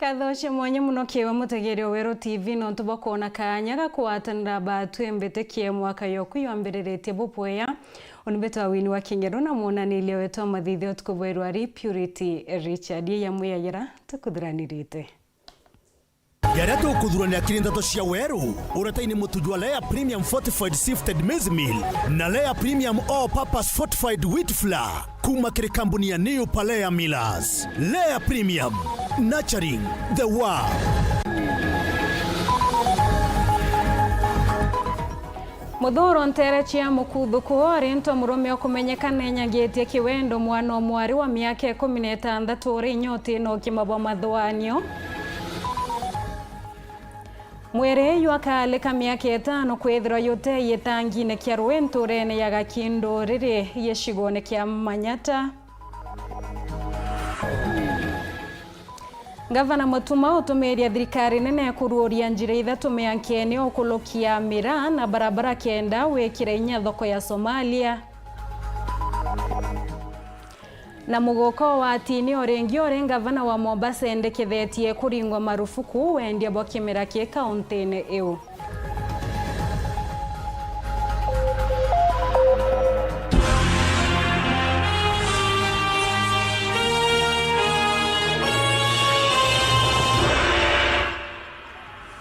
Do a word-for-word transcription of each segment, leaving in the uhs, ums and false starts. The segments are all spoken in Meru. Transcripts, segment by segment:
Nkatho cia mwanya mono kiwe mutegeeri wa Weru T V nontu bwa kwona kaanya ga kugwatanira batwi mbitikie mwaka yoku yambiriritie bubwea. Uni mbitwa Wini wa King'eru na mwonaniria wetu wa mathithio tuku bwa irwari Purity Richard. Iya mwiyagira tukuthuranirite. Jaria tukuthuranira kiri ndeto cia Weru, uretaini mutuju wa Lea Premium Fortified Sifted Maize Meal na Lea Premium All Purpose Fortified Wheat Flour. Kuma kiri kambuni ya New Palea Millers. Lea Premium, nurturing the world. Muthuro nteere cia Mukuthuku arintwa murume ukumenyeka nenyagitie kiwendo mwana o mwari wa miaka ikumi na itantatu uri inyoti na ukima bwa mathuganio. Mwiri jwa kaali ka miaka itano kwithirwa jutei itangine kia rui nturene ya Gakindu riri gicigone kia Manyata. Ngavana Mutuma utumiiria thirikari nene kuruuria njira ithatu miankene ukulukia miraa na barabara kenda wikira inya thoko ya Somalia. Na muguka o wa atini o ringi uri ngavana wa Mombasa endekethetie kuringwa marufuku wendia bwa kimera ki kauntine iu.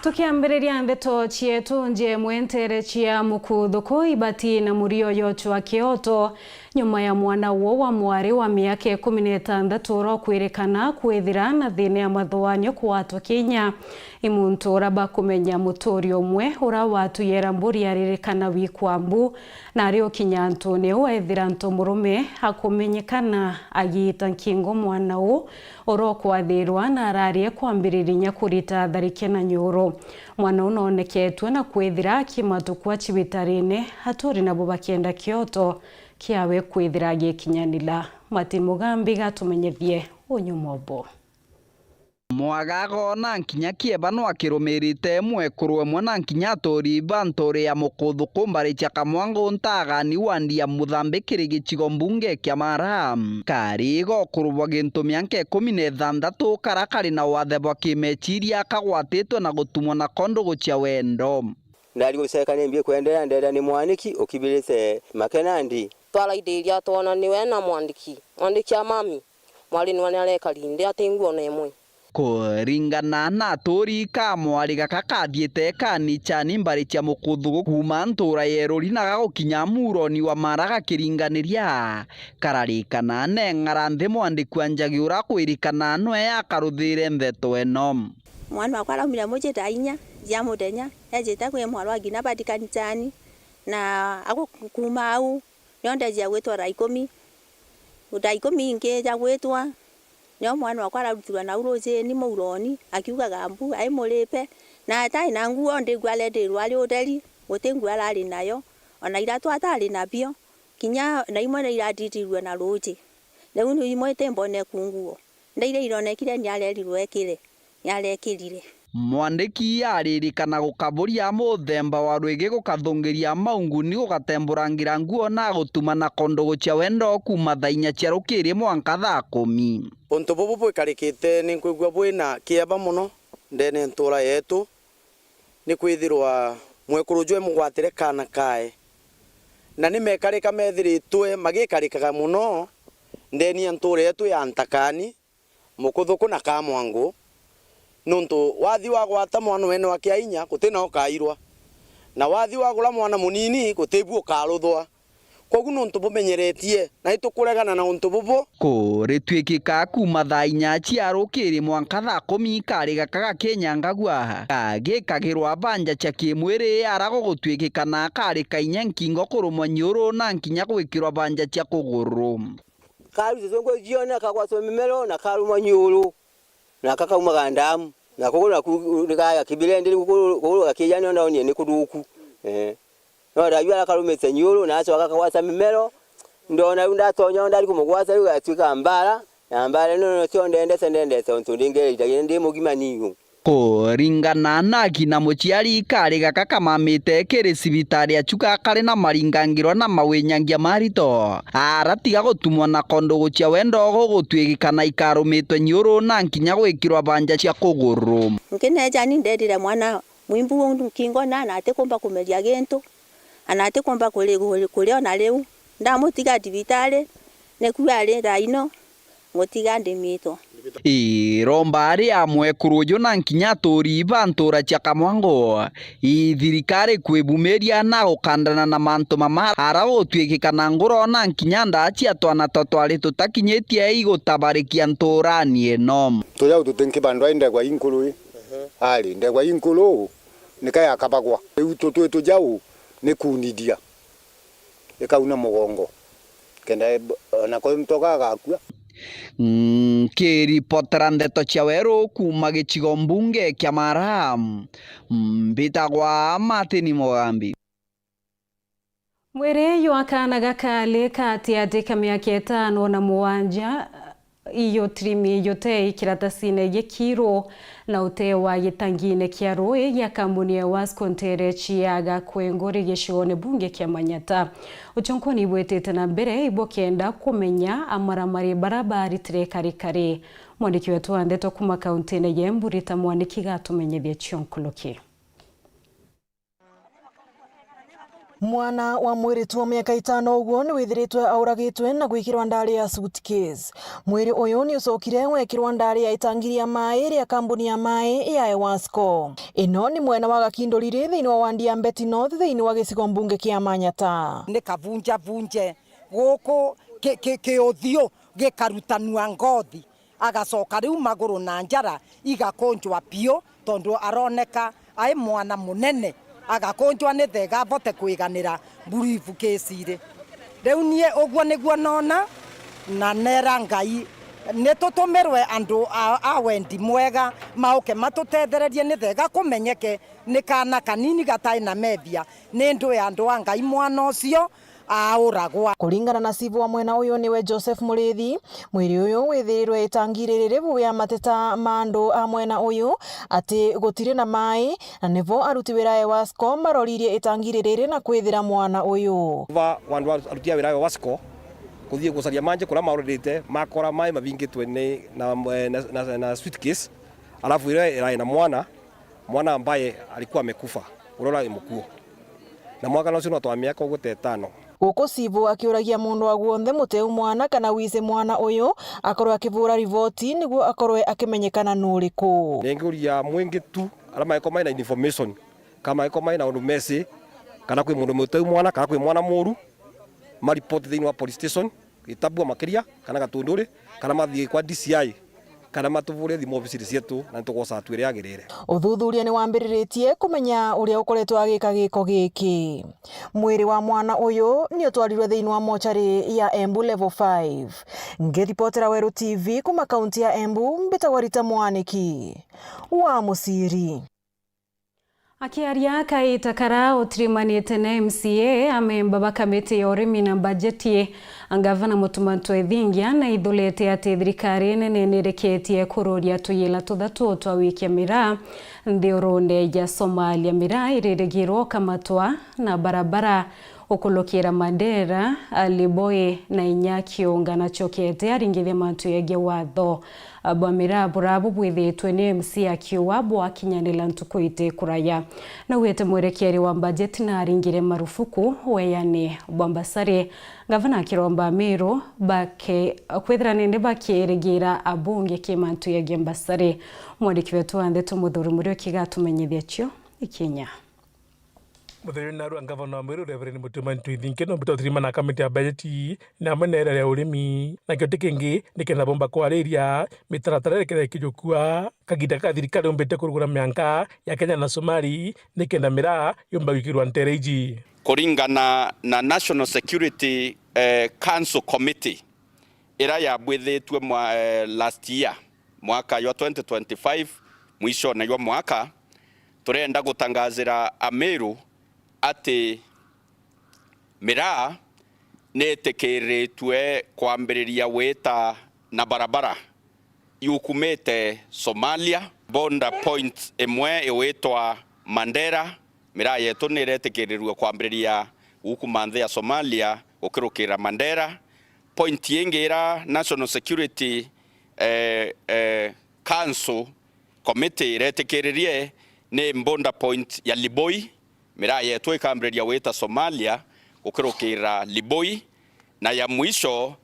Tukiambiriria ndeto cietu, njemwe nteere cia Mukuthuku ibati na murio yochwa kioto. Nyuma ya mwana uo wa mwari wa miaka ikumi na itantatu uria ukwirikana kwithira na thina ya mathuganio kugwatwa kinya i muntu uria bakumenya muturi umwe uria watuyera mburi aririkana wi kwambu, na ari ukinya antune u ethira ntu murume akumenyekana agiita nkingo mwana u uria ukwathirwa na ararie kwambiriria inya kurita tharike na nyuru. Mwana u nooneketwe na kwithira akimatukwa cibitarine aturi nabo bakienda kioto kiawe kwithira agikinyanila. Martin Mugambi gatumenyethie unyuma ubu. Mwagaga ona nkinya kieba no akirumirite mwekuru emwe na nkinya aturi ba nturi ya Mukuthuku mbari cia Kamwangu ntagani wandi ya Muthambi kiri gicigo mbunge kia Mara. Kari gokuru bwa gintu mianka ikumi na ithanthatu kara kari na wathe bwa kimeciria kagwatitwe na gutumwa na kondugu cia wendo. Ndari guceka ni mbi kwenderea, nderia ni mwaniki ukibirite makenandi. Twaraithiria twona niwe na mwandiki, mwandiki a mami, mwari niwe ni arekari nthi ati nguo na imwe. Kuringana na aturi ka mwari gaka kathiite kanichani mbari cia Mukuthugu kuuma ntura ya Iruri na gagukinya muroni wa Mara gakiringaniria, kararikana neng'ara nthi mwandiki wa njagi ura kwirikana nwe akaruthire ntheto ino. Mwana wakwa araumire mucii thaa inya cia muthenya, ejite kwi mwarwa ngina bati kanichani, na agu-, kuuma au, nio ndejia gwitwa thaa ikumi. Thaa ikumi ingi ja gwitwa, nio mwana wakwa ararutirwa nau ruciini mauroni, akiugaga mbu, ai muripe, na atai na nguo, ndigua aretirwa ari utheri, guti nguo arari nayo, ona iratu atari nabio, kinya na imwe ni iratitirue na ruci. Riu ni imwe itimbone ku nguo. Ndaire ironekire ni arerirwe ekire, ni arekirire. Mwandiki aririkana gukaburia muthemba wa rwigi gukathungiria maunguni gugatemburangira nguo na gutuma na kondugu cia wendo kuuma thaa inya cia rukiri mwanka thaa kumi. Untu bubu bwikarikite ni nkwigua bwina kieba mono ndene ntura yetu, ni kwithirwa mwekuru jwe mugwatire kaana kae, na ni mekarika methiritwe magikarikaga mono ndeni ya ntura yetu ya Ntakani, Mukuthuku na Kamwangu, nuntu wathi wagwata mwana wene wa kiainya guti na ukairwa, na wathi wagura mwana munini gutibu ukaruthwa. Kogu nuntu bumenyeretie, na itukuregana na untu bubu. Kurituikika kuuma thaa inya cia rukiri mwanka thaa kumi kari gaka gakinyangagua, gagikagirwa banja cia kimwiri ara gugutuikika na kari kainya nkingo kurumwa nyuru na nkinya gwikirwa banja cia kuguru. Karuti tungwe jione kagwatwa mimero na karumwa nyuru. Na kakaumaga ndamu. Na kuguru naku ni kaya kibire, ndi kuguru, kuguru gakija nio ndaonie ni kuthuku. Eh. No ndajua arakarumite nyuru, na acoka akagwata mimero. Ndona riu ndatonya ndari kumugwata, riu gatuika mbara. Na mbara ino nocio ndendete, ndendete untu ndingereithagia ndi mugima niu. Kuringana na akina muciari, kaari gaka kamamite kiri cibitari acu gakari na maringangirwa na mawinyangia marito. Aratiga gutumwa na kondu gucia wendo gugutwikikana ikarumitwe nyuru na nkinya gwikirwa banja cia kuguru. Nkineja ni ndendire mwana mwimbu uu nkingona na atikumba kumeria gintu, ana atikumba kuri-, kuri-, kuria ona riu. Ndamutiga thibitari, niku ari thaa ino, ngutiga ndimitwa. Iromba ari a mwekuru uju na nkinya aturi ba ntura cia Kamwango, i thirikari kwibumiria na gukandana na mantu mama ara gutwikikana nguro na nkinya ndaa cia twana twa twari tutakinyitie igutabarekia nturani ino. Tujau tuti nkibandwa i ndegwa inkuru i. Ari ndegwa inkuru nika yakabagwa. Riu tutwi tujau ni kunidia ikauna mugongo, kenda eb-, ona ko ntoga agakua. Nkiripotera ndeto cia weru kuuma gicigo mbunge kia Mara, mbitagwa Martin Mugambi. Mwiri jwa kaana gakaari katiati ka miaka itano na mugwanja, iyo trimi jute kiratasine gikiru na ute wa gitangiine kia ruui gia kambuni ya Wasco nterechi ya Gakwengori gicigoone bunge kia Manyata. Uchonkoni ibwitite na mbere ibukenda kumenya amaramari bara baritire karikari. Mwandiki wetu wa ndeto kuuma kauntiine ya Embu, Rita Mwaniki, gatumenyithie cio nkuluki. Mwana wa mwiritu wa miaka itano uguo ni withiritwe auragitwe na gwikirwa ndari ya suitcase. Mwiri uyu ni ucokire wekirwa ndari ya itangi ria maai ria kambuni ya maai ya Ewasco. Ino ni mwena wa Gakindu Riri thiini wa wandi ya Mbeti North thiini wa gicigo mbunge kia Manyata. Ni kavunjavunje guku ki-, ki-, kiuthiu gikarutanua ngothi. Agacoka riu maguru na njara igakunjwa piu, tondu aroneka ai mwana munene, agakunjwa ni thega avote kwiganira briefcase iri. Riu nie uguo niguo nona, na nera Ngai, ni tutumirwe andu a, a wendi mwega mauke matutethererie ni thega kumenyeke ni kaana kanini gatai na methia, ni ndu ya andu a Ngai mwana ucio auragwa. Kuringana na cibu wa mwena uyu niwe Joseph Murithi, mwiri uyu withirirwe itangi riri ribu ya mateta ma andu a mwena uyu ati gutiri na maai, na nivo aruti wira a Ewasco maroririe itangi riri na kwithira mwana uyu. Va wandu aruti a wira a Ewasco kuthii gucaria manji kuria maururite, makora maai mavingitwe ni na, na, na, na suitcase, alafu iria irai na mwana, mwana ambaye alikuwa amekufa, uria urari mukuo. Na mwana ucio no twa miaka uguo ta itano. Guku cibu akiuragia mundu wa guonthe muteu mwana kana wici mwana uyu akorwe akivura riboti niguo akorwe akimenyekana nuriku. Ningiuria mwingi tu aria magiko mai na information, kana magiko mai na undu mesi, kana kwi mundu muteu mwana, kana kwi mwana muru, maripoti thiini wa police station. Gitabua makiria, kana Gatunduri, kana mathii kwa D C I, kana matuvure thimu obisiri cietu, na nitugoca hatua iria yagirire. Uthuthuria ni wambiriritie kumenya uria ukoretwo agika giko giki. Mwiri wa mwana uyu ni utwarirwe thiini wa mochari ya Embu Level five. Ngiripotera Weru T V kuma kaunti ya Embu, mbitagwa Rita Mwaniki wa Muciri. Akiaria kaita kara utirimanite na M C A, amemba ba kamiti ya urimi na bajeti, Ngavana Mutuma Ntwethingia naithulite ati thirikari nene nirikitie kururia tuyila tuthatu twa wikia miraa nthiurune ya Somalia. Miraa iririgirwo kamatwa na barabara ukulukira Mandera, Liboi na inya Kiunga, na Chokete aringithia mantu yegie watho bwa miraa bura bubwithitwe ni M C A akiuga bwakinyanira ntuku iti kuraya. Naugite mwerekeri wa bajeti na aringire marufuku weyani bwa mbasari. Ngavana akiromba Amiru bake-, kwithira nindi bakirigira abunge ki mantu yegie mbasari. Mwandiki wetu wa ndeto Muthuri Muriuki gatumenyithia cio ikinya. Muthuri narua ngavana wa Meru, Reverend Mutuma Ntwethingia, no mbita uthirimana na kamiti ya bajeti na amwe na iria ria urimi. Nakio ti kingi, ni kenda bomba kwariria mitaratara iria ikethira ikijukua. Kagiita gaka thirikari yumbite kurugura mianka ya Kenya na Somali, ni kenda miraa yumba gwikirwa ntere iji. Kuringana na National Security, eh, Council Committee, iria yabwithitue mwa-, eh, last year, mwaka jwa twenty twenty-five, mwishone jwa mwaka, turenda gutangazira Amiru ati miraa ni itikiritue kwambiriria gwita na barabara yukumite Somalia, Border point imwe igwitwa Mandera, miraa yetu ni iretikirirua kwambiriria gukuma nthi ya Somalia gukirukira Mandera. Point ingi ira National Security, eh, eh, Council Committee iretikiririe ni border point ya Liboi, miraa yetu ikambiriria gwita Somalia gukirukira Liboi, na ya mwisho,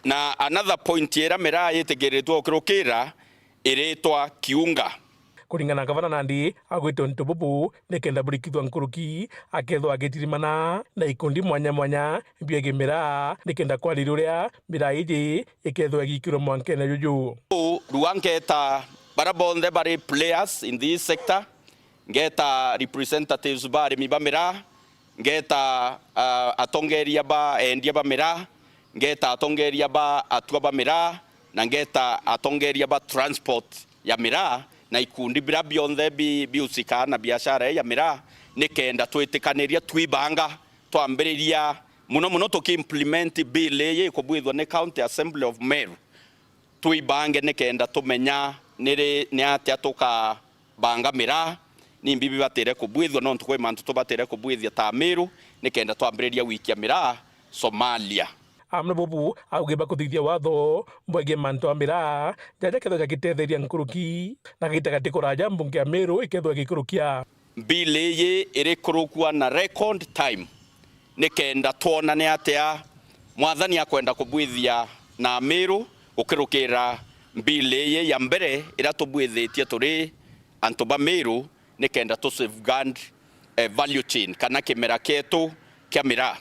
na another point ira miraa yitikiritwe gukirukira iritwa Kiunga. Kuringana na Gavana Nandi, agwite untu bubu nikenda burikithua nkuruki, akethwa agitirimana na ikundi mwanya mwanya biegii miraa, nikenda kwariria uria miraa iji ikethwa igikirwa mwankene juju. Uu, rua ngeta bara bonthe bari players in this sector, ngeta representatives ba arimi ba miraa, ngeta, ah, atongeria ba endia ba miraa, ngeta atongeria ba atua ba miraa, na ngeta atongeria ba transport ya miraa, na ikundi bira bionthe bi-, biusikaa na biashara ii ya miraa, nikenda twitikaniria twibanga, twambiriria muno muno tukiimplement bill ii ikubwithua ni County Assembly of Meru. Twibange nikenda tumenya ni ri, ni atia tukabanga miraa, ni mbi bibatire kubwithua, nontu kwi mantu tubatire kubwithia ta Amiru, nikenda twambiriria gwikia miraa Somalia. Amwe bubu auge bakuthithia watho bwegie mantu a miraa, jaja kethwa jagitetheria nkuruki, na gaita gati kuraja mbunge ya Meru ikethwa igikurukia. Bill iji irikurukua na record time, nikenda twona ni atia Mwathani akwenda kubwithia na Amiru gukirukira bill iji ya mbere iria tubwithitie turi antu ba Meru, nikenda tu safeguard, eh, value chain kana kimera kietu kia miraa.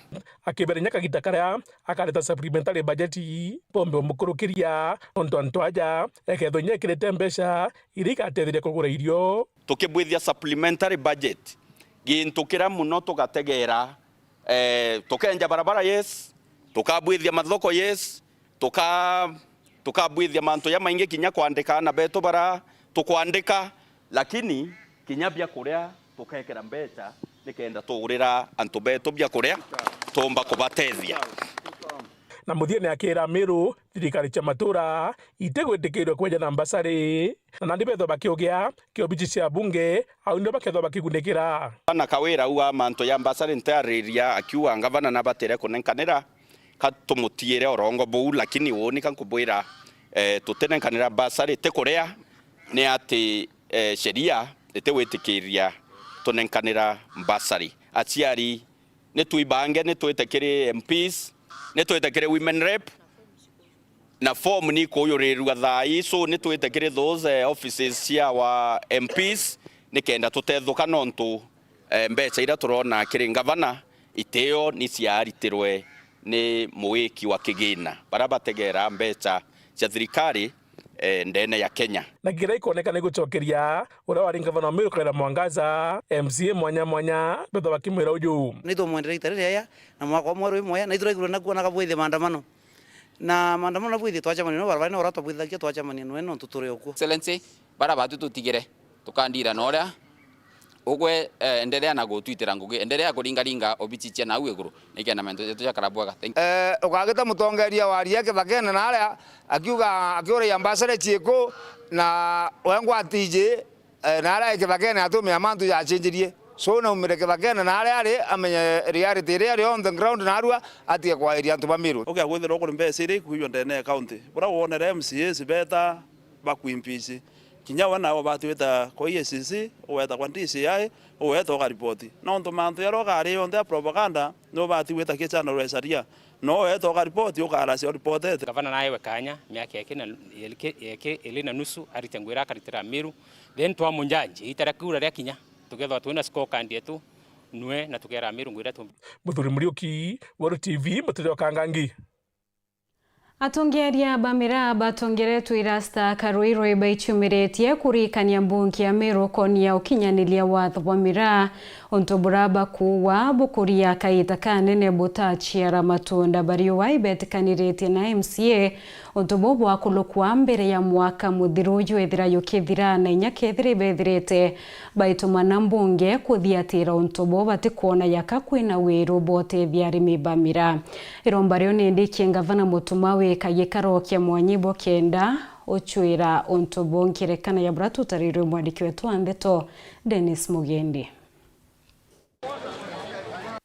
Akiberia kagita karia akareta supplementary budget, bombe umukurukiria nontu antu aja ekethwa inya ekirite mbeca iria igatetheria kugura irio. Tukibwithia supplementary budget, gintu kiria muno tugategera, eh, tukenja barabara, yes, tukabwithia mathoko, yes, tuka-, tukabwithia mantu jamaingi, kinya kwandika aana betu bara tukwandika, lakini kinya biakuria tukekira mbeca nikenda tugurira antu betu biakuria, tuumba kubatethia. Na muthiene akira Amiru, thirikari cia matura itigwitikirwe kweja na mbasari, na nandi bethwa bakiugia kiobici cia bunge, au nio bakethwa bakigunikira. Gavana Kawira auga mantu ya mbasari ntiariria, akiuga ngavana nabatire kunenkanira, ka tumutiire urongo buu, lakini uuni ka nkubwira, eh, tutinenkanira mbasari, ti kuria, ni ati, eh, sheria itigwitikiria tunenkanira mbasari. Aciari, ni twibange, ni twite kiri M Ps, ni twite kiri women rep, na form ni ikuyuririrua thaa ii, so ni twite kiri those, eh, offices cia our M Ps, nikenda tutethuka, nontu, eh, mbeca iria turona kiri ngavana itio ni ciaritirwe ni muwiki wa kigina, baria bategera mbeca cia thirikari, eh, ndene ya Kenya. Na kiria ikoneka ni gucokeria uria wari ngavana wa Meru Kawira Mwangaza, M C A mwanya mwanya, bethwa bakimwira uju. Ni tumwendere ita riria na mwaka umwe wi mwega, na ituraigirwe na kuona kabwithia maandamano. Na maandamano na bwithie twacemania no barabara, no ora twabwithagia twacemania nwe nontu turi okuo. Excellency, bara batu tutigire, tukandira na uria ugwe, eh, endelea na gutwitira ngugi, endelea kuringaringa obici cia nau iguru, nikenda mantu jetu jakara bwega. Thank you. Eh, ukagita mutongeria waria kibakene na aria akiuga, akiuria mbasare ciiku na wengwa tiji, eh, na aria kibakene atumia mantu jacenjirie. So naumire kibakene na aria ari, amenye reality iria iri on the ground narua, atige kwairia antu ba Meru. Ukia kwithirwa kuri mbeca iria ikuiywa ndene ya county. Bura wonere M C As beta bakwimpici. Kinya we nawe ubati gwita kwa E A C C, ugeta kwa D C I, ugeta ukaripoti. Nontu mantu jaria ukari yonthe ya propaganda, ni ubati gwita ki channel ya sharia. No ugeta ukaripoti, ukaracia uripotete. Gavana naewe kanya, miaka yake na, yake, yake ili na nusu, arite ngwira akaritira Meru. Then twamunjanji, ita ria kura ria kinya, tukethwa twina scorecard yetu, nwe na tukera Meru ngwira tu. Muthuri Muriuki, Weru T V, Muturia wa Kangangi. Atongeria ba miraa batongeretwe irasta Karuirwe baichumiritie kurikania mbunge ya Meru konia ukinyaniria watho bwa miraa, untu bura bakuuga bukuria kaita kanene butachiara matunda bariuga ibetikaniritie na M C A, untu buu bwakulukwa mbere ya mwaka muthiru jwethira jukithira, na inya kethira ibethirite baitumana mbunge kuthiatira untu buu batikwona yaka kwina wiru bwa utethia arimi ba miraa. Iromba riu ni ndikie ngavana Mutuma wika gikaro kia mwanyibo kenda Ucwira untu buu nkerekano ya buria tutarirwe mwandiki wetu wa ndeto, Dennis Mugendi.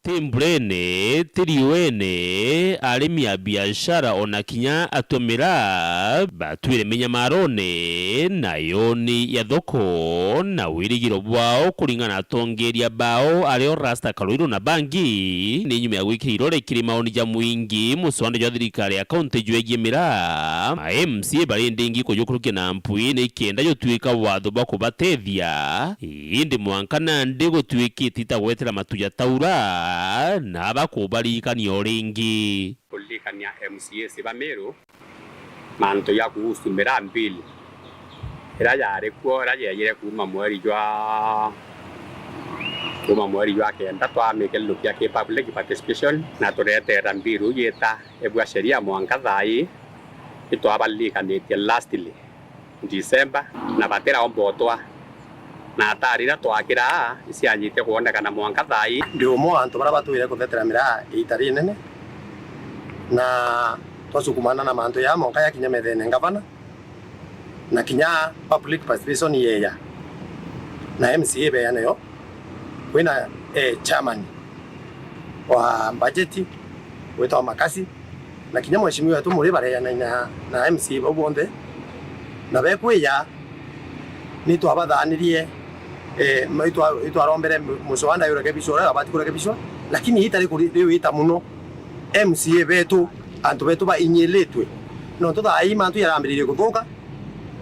Ti mburene, ti riuene, arimi a biashara ona kinya atwe miraa batwire minyamarone na yoni ya thoko, na wirigiro bwao kuringana na atongeria bao ario Rasta Karuiru na bangi, ni nyuma ya gwikira irore kiri maoni ja mwingi, muswanda jwa thirikari ya kaunti jwegie miraa. Ma M C A bari ndingi kujukurukia na mpwi ni kenda jutwika watho bwa kubatethia, indi mwanka nandi gutwikite itagwetera matu ja taura na bakubaririkania o ringi. Kuririkania M C As ba Meru mantu ja kuhusu miraa bill iria yari kuo, iria yeejire kuuma mweri jwa, kuuma mweri jwa kenda, twamikirirukia ki public participation na tureteera bill iu yita ibua sheria mwanka thaa ii, itwabaririkanitie lastly December, na batiraomba utwa. Na ata riria twakiraa, icianjite kwonekana mwanka thaa ii. Ndi umwe wa antu baria batwire kuthetera miraa iita rinene, na twasukumana na mantu jaa monka jakinya methene ngavana, na kinya public participation yeeja, na M C A beeja nayo, kwina, eh, chairman wa budget witagwa Makasi, na kinya mheshimiwa wetu Muri bareejana na, na M C A bau bonthe, na bekwija ni twabathaanirie, eh, ma-, itwa-, itwarombere mu-, muswanda jurekebishwa, uria wabati kurekebishwa, lakini itari kuri-, riu ita muno M C A betu, antu betu bainyiritwe, nontu thaa ii mantu jarambiririe kuthuka,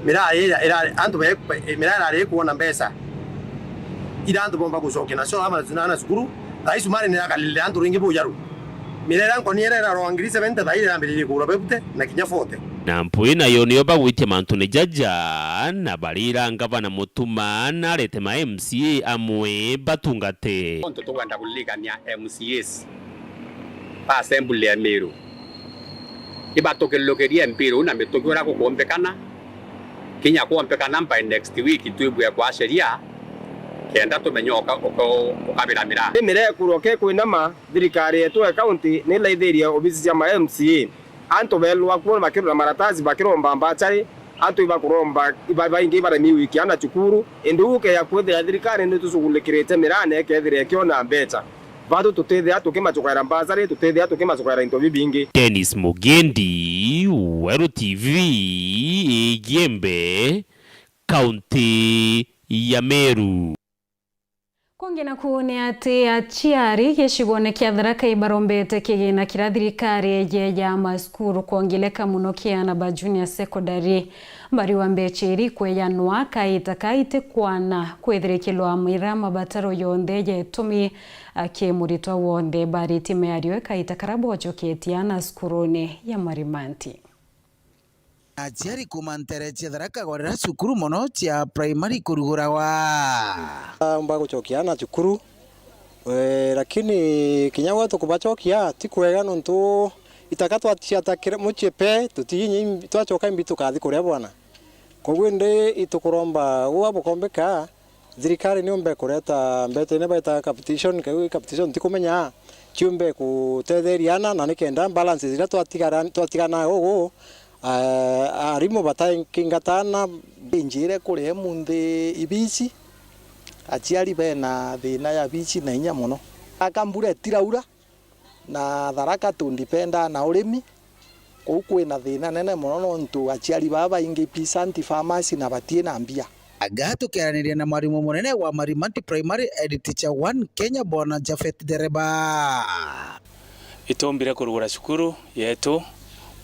miraa ira-, irari, antu be-, be-, miraa irari ikwona mbeca iria antu bomba gucokia nacio ama na, na cukuru. Thaa ii cumari nirakalilire antu ringi bujaru. Miraa iria nkoni iria irarwa ngiri seventy thaa ii irambiririe kugura bebute na kinya forty. Na mpwi nayo nio bagwitia mantune jaja, na barira ngavana Mutuma na arete ma M C A amwe batungate. Ontu tukwenda kuririkania M C As ba Assembly ya Meru. Ibatukirurukirie mpira uu na mituki uria gukumbikana, kinya kumbikana by next week twibue kwa sheria, kenda tumenye uka-, uka-, ukabira miraa. Ni mirekurwo ke kwinama, thirikari yetu ya kaunti ni ilaithirie obisi cia ma M C A. Antu beelwa kuo bakirura maratasi bakiromba mbachari, antu ibakuromba, iba-, baingi ibaremi gwikia ana cukuru, indi uu ukeeja kwithira thirikari ni tucugulikirite miraa na ikethira ikiona mbecha. Batu tutithia tukimacukaira mbasari, tutithia tukimacukaira into bibingi. Dennis Mugendi, Weru T V, Igembe, kaunti ya Meru. Kungi naku ni ati aciari gicigone kia Tharaka ibarombete kigina kiria thirikari yeeja masukuru kwongeleka muno kia ana ba junior secondary. Bariwa mbecha iri kwejanwa kaita kaiti kwana kwithirikilwa mira mabataro yonthe jetumi aki muritwa wonthe bariti miario kaita karia bocoketie ana cukurune ya Marimanti. Aciari kuma ntere cia Tharaka gwarira cukuru mono cia primary kuruguragwa. Amba gucokia ana cukuru, eh, lakini kinya gwe tukubacokia ti kwega nontu itaka twaciatakire mucii pe, tutiinyi twacoka imbi tukathi kuria bwana. Koguo indi itukuromba gwa bukombeka, thirikari niumbe kureta mbecha iria baitaga capitation, kau capitation ntikumenya, ciumbe gutetheria ana, na nikenda balances iria twatigara-, twatigana gugu, eh, arimu batakingatana. Injire kuria munthi ibici, aciari bena thina ya bici na inya mono. Aka mbura itiraura, na Tharaka tundipendaa na urimi, kuu kwina thina nene mono, nontu aciari baa baingi peasant farmers na batii na mbia. Aga tukiaraniria na mwarimu munene wa Marimanti Primary, Head Teacher one Kenya, Bwana Japhet Dereba. Itumbire kurugura cukuru yetu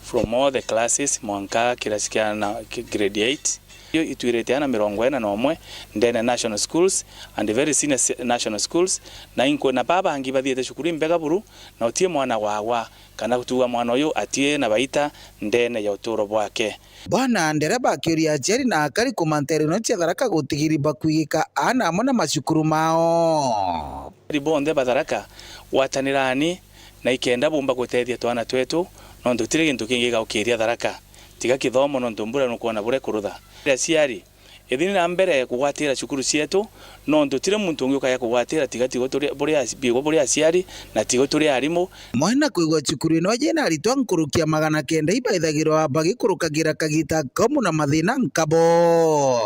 from all the classes mwanka kirasi kia na, ki-, grade eight. Itwirite ana mirongo ina na umwe ndene national schools and very senior se-, national schools, na inkwona baa bangi bathiite cukuru imbega buru, na utie mwana wagwa kana gutuga mwana uyu atie na baita ndene ya uturo bwake. Bwana Ndereba akiuria aciari na akari kuma ntere ino cia Tharaka gutigiri bakwigika ana amwe na macukuru mao. Aciari bonthe ba Tharaka, gwatanirani na ikenda bumba gutethia twana twetu, nontu gutiri gintu kingi gigaukiria Tharaka tiga kithomo, nontu mbura nukwona buria ikurutha. Aciari, Ithini na mbere kugwatira cukuru cietu, nontu tiri muntu ungi ukaya kugwatira tiga tigo turi, buri aci-, bigo buri aciari na tigo turi arimu. Mwena kwigua cukuru ino yina aritwa nkuruki ya magana kenda ibaithagirwa bagikurukagira kagita kamu na mathina nkabo.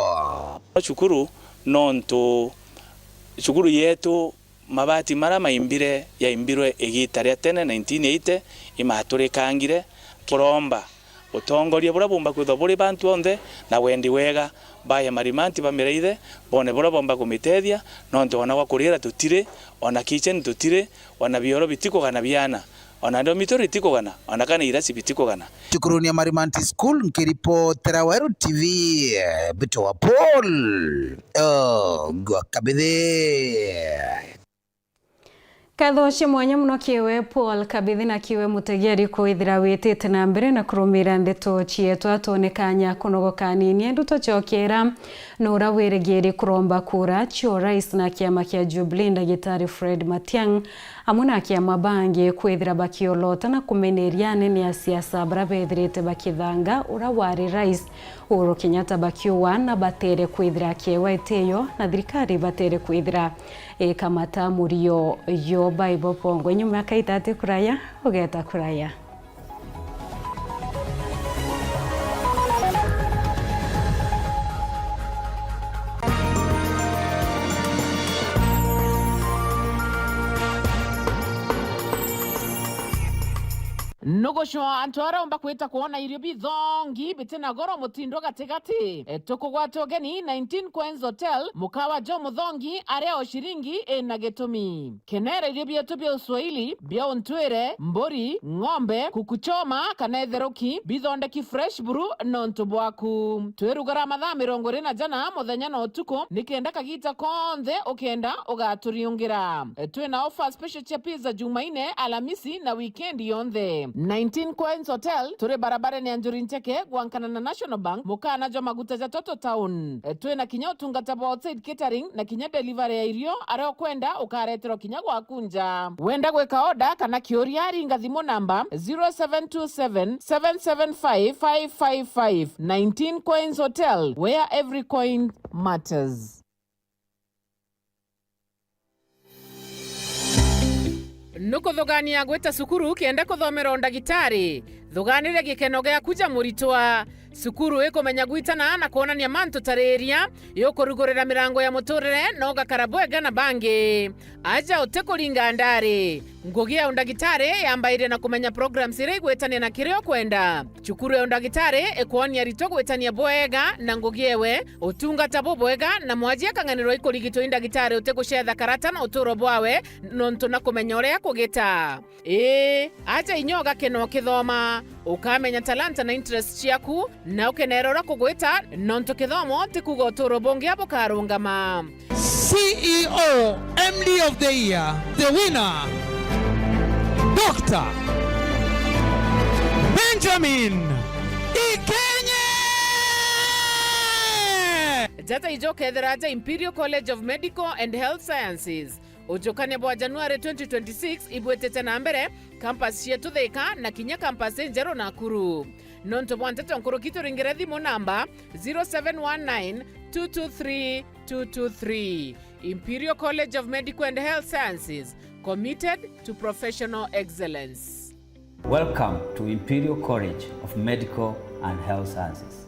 Cukuru, nontu cukuru yetu mabati mara maimbire, yaimbirwe igita ria tene, nineteen eighty, imaturikangire. Turomba utongoria buria bumba kwithwa buri bantu onthe na wendi wega, baye Marimanti bamiraithe, bone buria bomba kumitethia, nontu ona gwa kurira tutiri, ona kitchen tutiri, ona bioro bitikugana biana, ona ndomituri itikugana, ona kana irasi bitikugana. Cukuruni ya Marimanti School, nkiripotera Weru T V, eh, Mbito wa Paul, oh, gwa Kabithi. Nkatho cia mwanya mono kiwe Paul Kabithi na kiwe mutegeri kwithira witite na mbere na kurumira ndeto cietu. Atone kanya kunogoka anini, endu tucokera nura wirigiri kuromba kura cio rais na kiama kia Jubilee, Ndagitari Fred Matiang'i, amwe na kiama bangi kwithira bakiolota na kumeneria anene a siasa bara bethirite bakithanga ura wari rais Uhuru Kenyatta bakiuga na batere kwithira kiewa itiyo na thirikari batere kwithira ikamata murio yo baibo bongwe. Nyuma ya kaita ati kuraya, ugeta kuraya. Nugucwa antu aria umba kwita kwona irio bithongi bitina goro mutindo gatigati. E, tukugwata ugeni nineteen Coins Hotel, mukawa jo muthongi aria o ciringi ina gitumi. Kenera irio bietu bia uswahili, bia untwire, mburi, ng'ombe, kuku choma, kana itheruki, bithondeki fresh buru nontu bwaku. Twirugara mathaa mirongo iri na jana, muthenya na utuku, nikenda kagita konthe ukenda ugaturiungira. Twina offer special cia pizza Jumaine, Alamisi na weekend yonthe. Nineteen Coins Hotel, turi barabarene ya Njuri Ncheke, gwankana na National Bank, mukana jwa maguta ja Toto Town. Twina kinya utungata bwa outside catering na kinya delivery ya irio, aria ukwenda ukareterwa kinya gwaku nja. Wenda gwika order kana kiuria, ringa thimu namba zero seven two seven, seven seven five, five five five. Nineteen Coins Hotel, where every coin matters. Nukuthugania gwita cukuru kenda kuthomera undagitari? Thuganire gikeno giaku ja muritwa. Cukuru ikumenya gwitana na kwonania mantu tariria, iukurugurira mirango ya muturire na ugakara bwega na bangi. Aja utikuringa ndari. Ngugi ya undagitari yambairia na kumenya programs iria igwitania na kiria ukwenda. Cukuru ya undagitari ikwonia aritwa gwitania bwega na ngugi ewe, utungata bubwega, na mwaji akang'anirwa ikurigitwa i ndagitari utigucetha karata na uturo bwawe, nontu na kumenya uria kugita. Ii, aja inya ugakena ukithoma, ukamenya talanta na interest ciaku, na ukenera uria kugwita, nontu kithomo ti kuuga uturo bungi bukarungama. C E O, M D of the Year, the winner, Doctor Benjamin Ikenye! Jata ijo ukethira aja Imperial College of Medical and Health Sciences. Ujukania bwa January twenty twenty-six ibwitite na mbere, campus cietu Thika na kinya campus injeru Nakuru. Nontu bwa nteto nkuruki, turingire thimu namba zero seven one nine two two three two two three. Imperial College of Medical and Health Sciences, committed to professional excellence. Welcome to Imperial College of Medical and Health Sciences.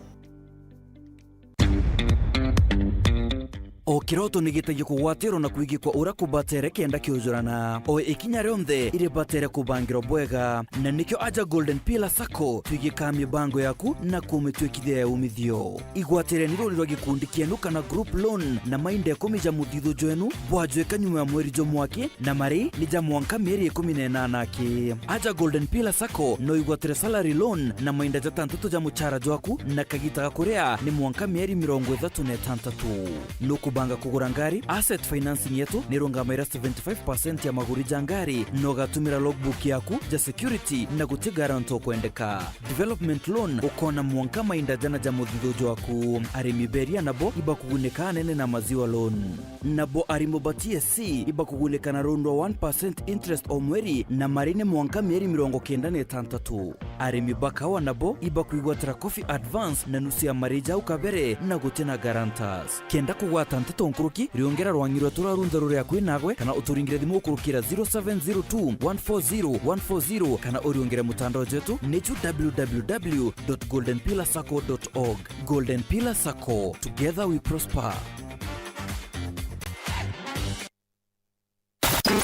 O kiroto ni gitagia kugwatirwo na kwigikwa uria kubatere kenda kiujurana. O ikinya rionthe iribatere kubangirwo bwega, na nikio aja Golden Pillar Sacco twigikaa mibango yaku na kumituikithia ya umithio. Igwatireni ruri rwa gikundi kienu kana group loan na mainda ikumi ja muthithu jwenu bwajwika nyuma ya mweri jumwe aki, na mari ni ja mwanka mieri ikumi na inana aki. Aja Golden Pillar Sacco no igwatire salary loan na mainda jatantatu ja muchara jwaku, na kagita ga kuria ni mwanka mieri mirongo ithatu na itantatu. Nukuba Anga kugura ngari? Asset financing yetu ni irungamaira seventy-five percent ya maguri ja ngari, na ugatumira logbook yaku ja security na guti guarantor ukwendeka. Development loan ukona mwanka mainda jana ja muthithujo waku. Arimi beria nabo ibakugunika anene na maziwa loan. Nabo arimo ba T S C ibakugunika na rundwa one percent interest o mweri, na mari ni mwanka mieri mirongo kenda na itantatu. Arimi ba kawa nabo ibakwigwatira coffee advance na nusu ya mari jau kabere na guti na guarantors. Kenda kugwata nteto nkuruki, riongera rwang'i rwetu rwa runtha ruri akui nagwe, kana uturingire thimu ukurukira zero seven zero two one four zero one four zero, kana uriongere mutandao jwetu ni ju W W W dot golden pillar sacco dot org. Golden Pillar Sacco, together we prosper.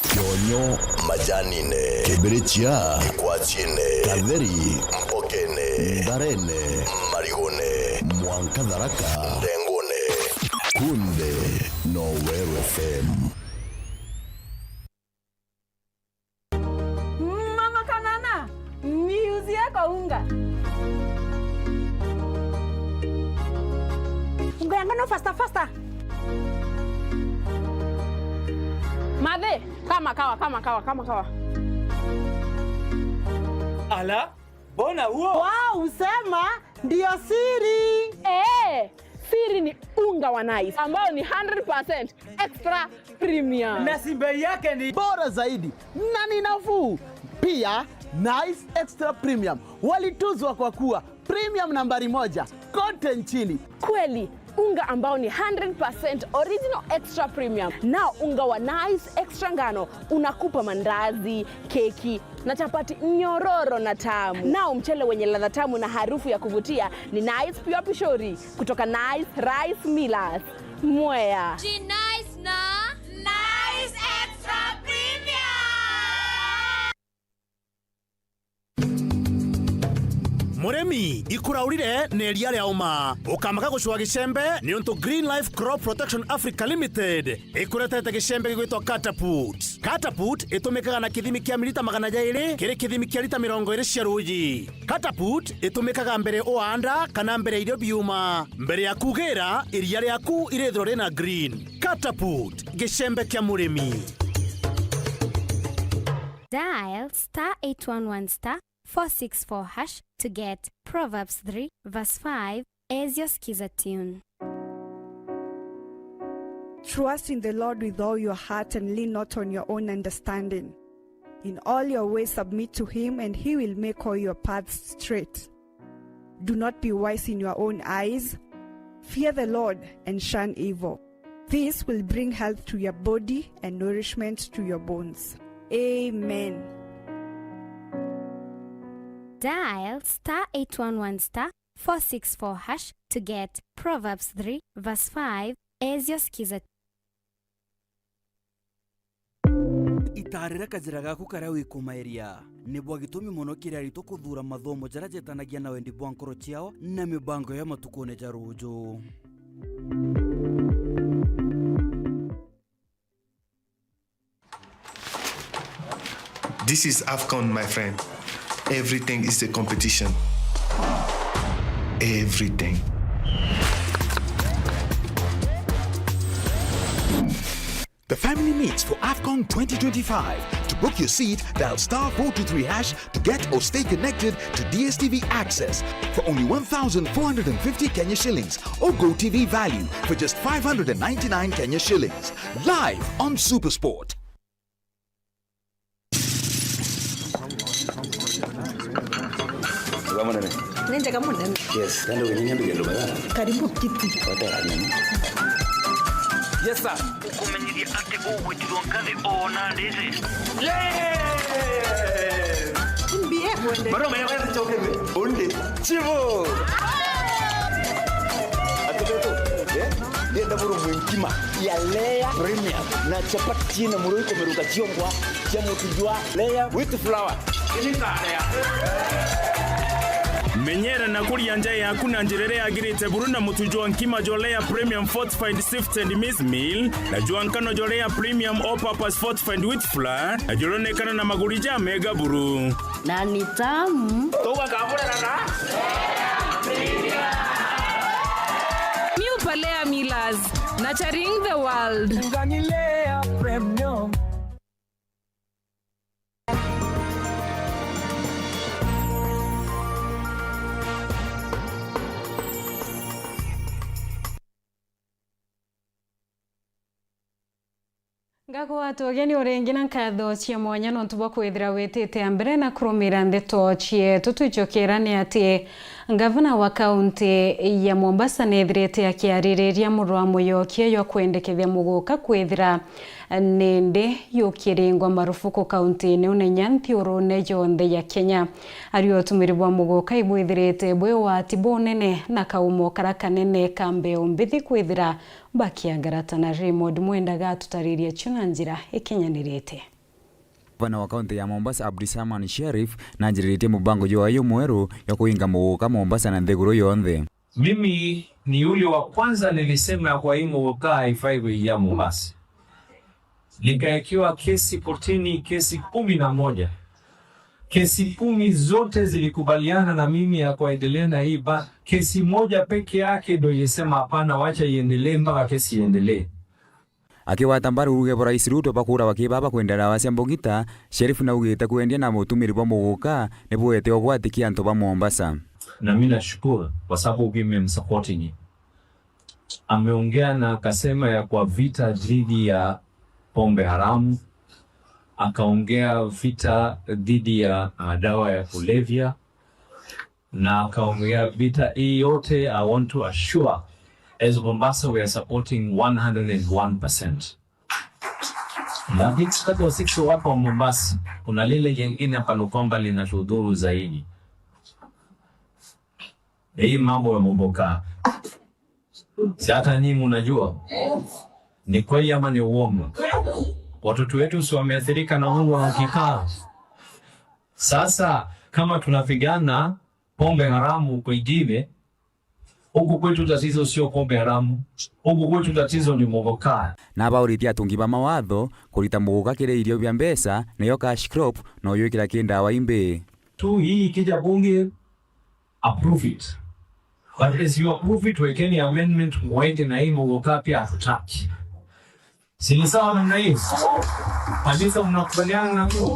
Kionyo majanine, kibirichia gikwachine, katheri mpokene, ntharene, marigone, mwanka tharaka, ndengone, kunde no Weru F M. Mama Kanana, niuzie kaunga. Unga ya ngano faster, faster. Mathe, kama kawa, kama kawa, kama kawa. Ala, mbona huo? Wow, usema ndio siri. Eh, siri ni unga wa Nice ambao ni hundred percent extra premium. Na si bei yake ni bora zaidi na ni nafuu. Pia, Nice Extra Premium walituzwa kwa kuwa premium nambari moja kote nchini. Kweli, unga ambao ni hundred percent original extra premium. Nao unga wa Nice Extra Ngano unakupa mandazi, keki na chapati nyororo na tamu. Nao mchele wenye ladha tamu na harufu ya kuvutia ni Nice Pure Pishori kutoka Nice Rice Millers, Mwea. Ji Nice na Nice Extra Premium. Murimi, ikuraurire na iria ria uma, ukamaka gucua gicembe, niuntu Green Life Crop Protection Africa Limited ikuretete gicembe gigwitwa Catapult. Catapult itumikaga na kithimi kia milita magana jairi kiri kithimi kia lita mirongo iri cia ruuji. Catapult itumikaga mbere uaanda kana mbere irio biuma. Mbere ya kugira, iria riaku irithirwa rina green. Catapult, gicembe kia murimi. Dial star eight one one star four six four hash to get Proverbs three verse five as your Skiza tune. Trust in the Lord with all your heart and lean not on your own understanding. In all your ways submit to him, and he will make all your paths straight. Do not be wise in your own eyes. Fear the Lord and shun evil. This will bring health to your body and nourishment to your bones. Amen. Dial star eight one one star four six four hash to get Proverbs three verse five as your Skiza. Itaarira kajira gaku karia wikumairia. Ni bwa gitumi mono kiri aritwa kuthuura mathomo jaria jetanagia na wendi bwa nkoro ciao na mibango ya matukune ja ruuju. This is AFCON, my friend. Everything is a competition. Everything. The family meets for AFCON twenty twenty-five. To book your seat, dial star four two three hash to get or stay connected to D S T V access for only one thousand four hundred and fifty Kenya shillings or Go T V value for just five hundred and ninety-nine Kenya shillings. Live on SuperSport. Wega munene. Ni njega munene. Yes, kandi uginyanya mbigendo mega. Karibu kiti. Wata karibu. Yes, sir. Ukumenyithia ati ugwitirwo ngathi o na ndiri. Yes! Mbie kwende. Bado umeelewa choke? Onde. Chivo. Atubeto. Eh? Ndienda buru mwinkima ya layer premium na chapati na muroi kumeruka chiongwa. Cia mutu jwa layer with flour. Menyera na kuria nja yaku na njira iria yagirite buru na mutu jwa nkima jwa layer premium fortified sifted maize meal, na jwa nkano jwa layer premium all purpose fortified wheat flour, na juronekana na maguri ja mega buru. Na ni tamu. Tugakamurira na New Palea Millers. Nurturing the world. Nganilea Premium. Ngagwata ugeni uringi na nkatho cia mwanya nontu bwa kwithira witite a mbere na kurumira ndeto cietu. Twicokera ni ati ngavana wa kaunti ya Mombasa nethirite akiaririria muru wa muyokia jwa kwendekethia muguka kwithira nindi yukiringwa marufuku kaunti-ini unenya nthiurune yonthe ya Kenya. Ari utumiri bwa muguka ibwithirite bwi ugwati bunene na kaumo kara kanene ka mbeu mbithi kwithira bakiangarata, na Raymond Mwenda gatutariria cio na njira ikinyanirite. Gavana wa kaunti ya Mombasa, Abdulswamad Sharif, nanjiriritie mubango jwayo mweru jwa kuinga muguka Mombasa na nthiguru yonthe. Mimi ni yule wa kwanza nilisema ya kwa hii muguka haifai kuingia Mombasa. Nikaekewa kesi kotini, kesi kumi na moja. Kesi kumi zote zilikubaliana na mimi ya kuendelea na hii ba-, kesi moja peke yake ndo ilisema hapana, wacha iendelee mpaka kesi iendelee. Akigwata mbaru uuge bwa Rais Ruto bwa kuura bakii baba kwenda ndawa cia mbugita, Sharif naugite kwendia na utumiri bwa muguka ni buete ugwati ki antu ba Mombasa. Na mimi nashukuru kwa sababu mimi msupporting. Ameongea na akasema ya kwa vita dhidi ya pombe haramu, akaongea vita dhidi ya, ah, dawa ya kulevya, na akaongea vita hii yote. I want to assure, as Mombasa, we are supporting one hundred and one percent. Na sisi kati wa sisi watu wa Mombasa, kuna lile jengine ambalo kwamba linatudhuru zaidi. Hii mambo ya muguka. Si hata nyinyi mnajua? Ni kweli ama ni uongo? Watoto wetu si wameathirika na huo wakikaa? Sasa, kama tunapigana pombe haramu kwingine, huku kwetu tatizo sio pombe haramu, huku kwetu tatizo ni muguka. Na abauritie atungi ba mawatho kurita muguka kiri irio bia mbeca, niyo cash crop, na uyukira ki ndawa imbi. Tu hii ikija bunge, approve it. But as you approve it, wekeni amendment, mweke na hii muguka pia hatutaki. Si ni sawa namna hiyo? Kabisa, mnakubaliana na mimi?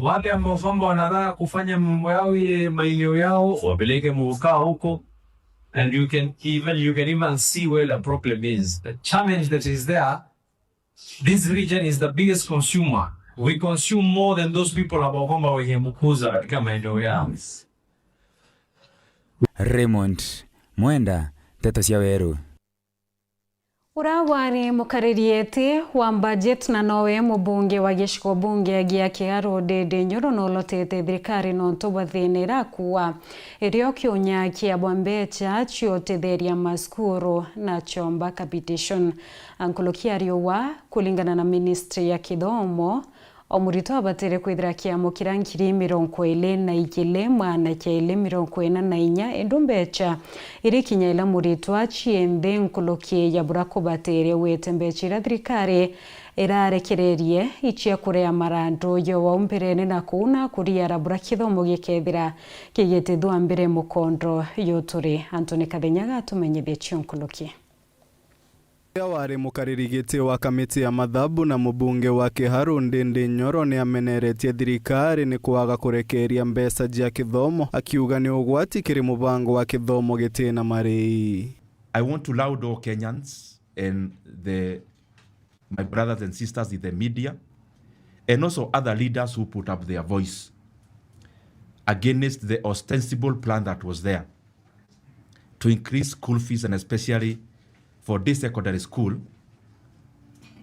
Wale ambao kwamba wanataka kufanya mambo yao ye maeneo yao, wapeleke muguka huko. And you can even, you can even see where the problem is. The challenge that is there, this region is the biggest consumer. We consume more than those people ambao kwamba wenye mkuza katika maeneo yao. Raymond Mwenda, Nteto cia Weru. Uria wari mukariri eti wa budget na nowe mubunge wa gicigo bunge gia Kiharu Ndindi Nyoro nulotete thirikari nontu bwa thina iria akuua irio kiunya kiabwa mbecha cia utitheria masukuru na chomba capitation. Nkuruki ya riua, kuringana na ministry ya kithomo, o muritwa abatire kwithira kiamo kiria ngiri mirongo iri na igiri, magana jairi mirongo ina na inya, indu mbecha iri kinya ila muritwa cienthi nkuruki ya bura kubatire wite mbecha ira thirikari irarekererie icia kurea marandu yo wau mbirene na kuu na kuriara bura kithomo gikethira kigitithwa mbere mukondo yuturi. Anthony Kathenya gatumenyithie cio nkuruki. Uria wari mukariri giti wa kamiti ya mathabu na mubunge wa Kiharu Ndindi Nyoro ni ameneretie thirikari ni kwaga kurekeria mbeca cia kithomo, akiuga ni ugwati kiri mubango wa kithomo gitina marii. I want to laud all Kenyans and the, my brothers and sisters in the media, and also other leaders who put up their voice against the ostensible plan that was there to increase school fees, and especially for this secondary school,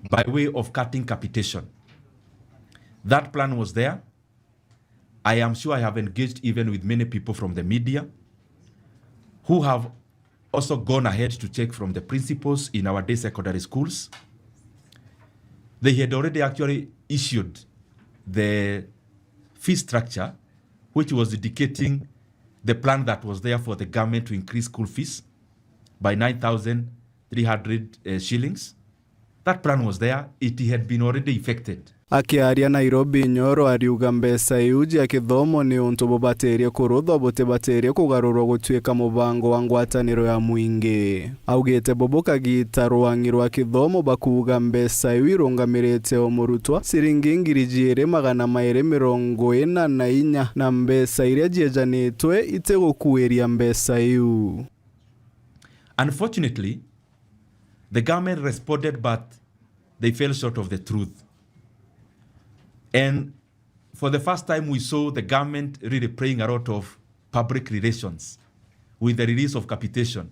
by way of cutting capitation. That plan was there. I am sure I have engaged even with many people from the media who have also gone ahead to check from the principals in our day secondary schools. They had already actually issued the fee structure, which was indicating the plan that was there for the government to increase school fees by nine thousand three hundred, uh, shillings. That plan was there, it had been already effected. Akiaria Nairobi, Nyoro ariuga mbeca iu cia kithomo ni untu bubaterie kuruthwa, butibaterie kugarurwa gutuika mubango wa ngwataniro ya mwingi. Augite bubu kagita rwang'i rwa kithomo bakuuga mbeca iu irungamirite o murutwa ciringi ngiri jiiri magana mairi mirongo ina na inya, na mbeca iria ciejanitwe itigukuiria mbeca iu. Unfortunately, the government responded, but they fell short of the truth. And for the first time, we saw the government really playing a lot of public relations with the release of capitation.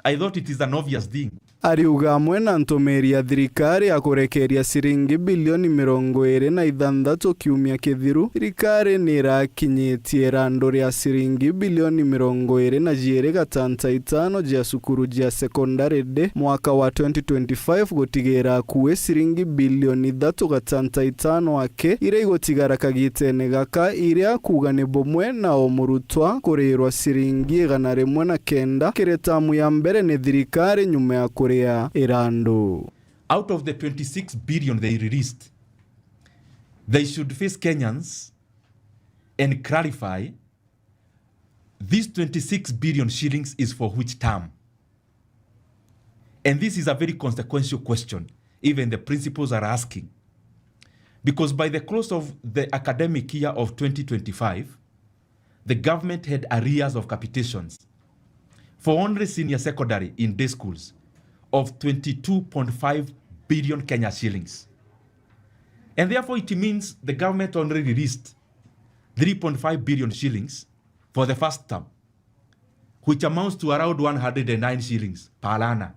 I thought it is an obvious thing. Ariuga amwe na ntumiri ya thirikari ya kurekeria ciringi bilioni mirongo iiri na ithanthatu kiumia kithiru, thirikari ni irakinyitie irandu ria ciringi bilioni mirongo iiri na jiiri gatanta itano jia cukuru jia secondary de mwaka wa twenty twenty-five gutigira akui ciringi bilioni ithatu gatanta itano aki iria igutigara kagitene gaka, iria kuuga ni bumwe na o murutwa kurirwa ciringi igana rimwe na kenda kiri tamu ya mbere ni thirikari nyuma ya kuria irandu. Out of the twenty-six billion they released, they should face Kenyans and clarify this twenty-six billion shillings is for which term. And this is a very consequential question, even the principals are asking. Because by the close of the academic year of twenty twenty-five, the government had arrears of capitations for only senior secondary in day schools of twenty-two point five billion Kenya shillings. And therefore, it means the government only released three point five billion shillings for the first term, which amounts to around one hundred and nine shillings per learner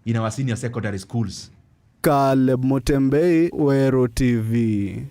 in our senior secondary schools. Caleb Mutembei, Weru T V.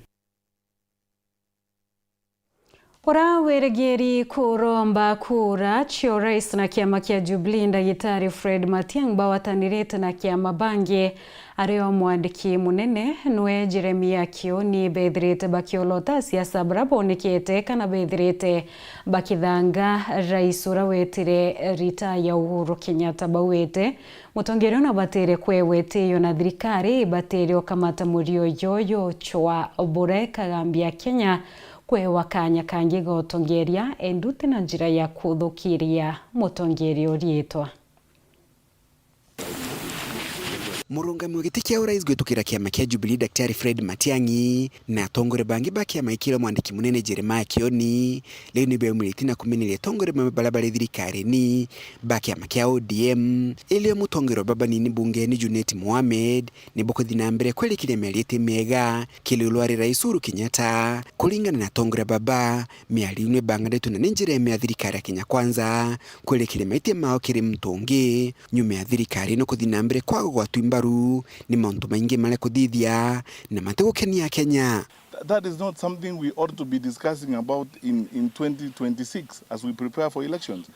Uria wirigiri kuromba kura cia urais na kiama kia Jubilee, Ndagitari Fred Matiang'i, bawatanirite na kiama bangi, ari o mwandiki munene nwe Jeremia Kioni, bethirite bakiolota siasa baria bonekete kana bethirite bakithanga rais uria wetire ritaya Uhuru Kenyatta. Bauite mutongeria uria abatire kwewa itio na thirikari ibatire ukamata murio joyo jwa buria ikagambia Kenya kwewa kanya kangi ga utongeria, indi uti na njira ya kuthukiria mutongeria uriitwa. Murungami wa giti kia urais gwitukira kiama kia Jubilee, Daktari Fred Matiang'i, na atongoria bangi ba kiama giki, mwandiki munene Jeremiah Kioni, riu ni beumiritie na kumeneria atongoria bamwe baria bari thirikarine ba kiama kia O D M, irio mutongeria wa baba nini bungeni Junet Mohamed, ni bukuthi na mbere kwerekeria miario iti miega kiri uria wari Rais Uhuru Kenyatta. Kuringana na atongoria baba, miario iu ni ibanganitwe na ni njira imwe ya thirikari ya Kenya Kwanza kwerekeria maitia mao kiri muntu ungi, nyuma ya thirikari ino kuthi na mbere kwaga gwatwi mbaru ni mauntu maingi maria kuthithia na matigukenia Akenya. Th-, that is not something we ought to be discussing about in, in twenty twenty-six as we prepare for elections.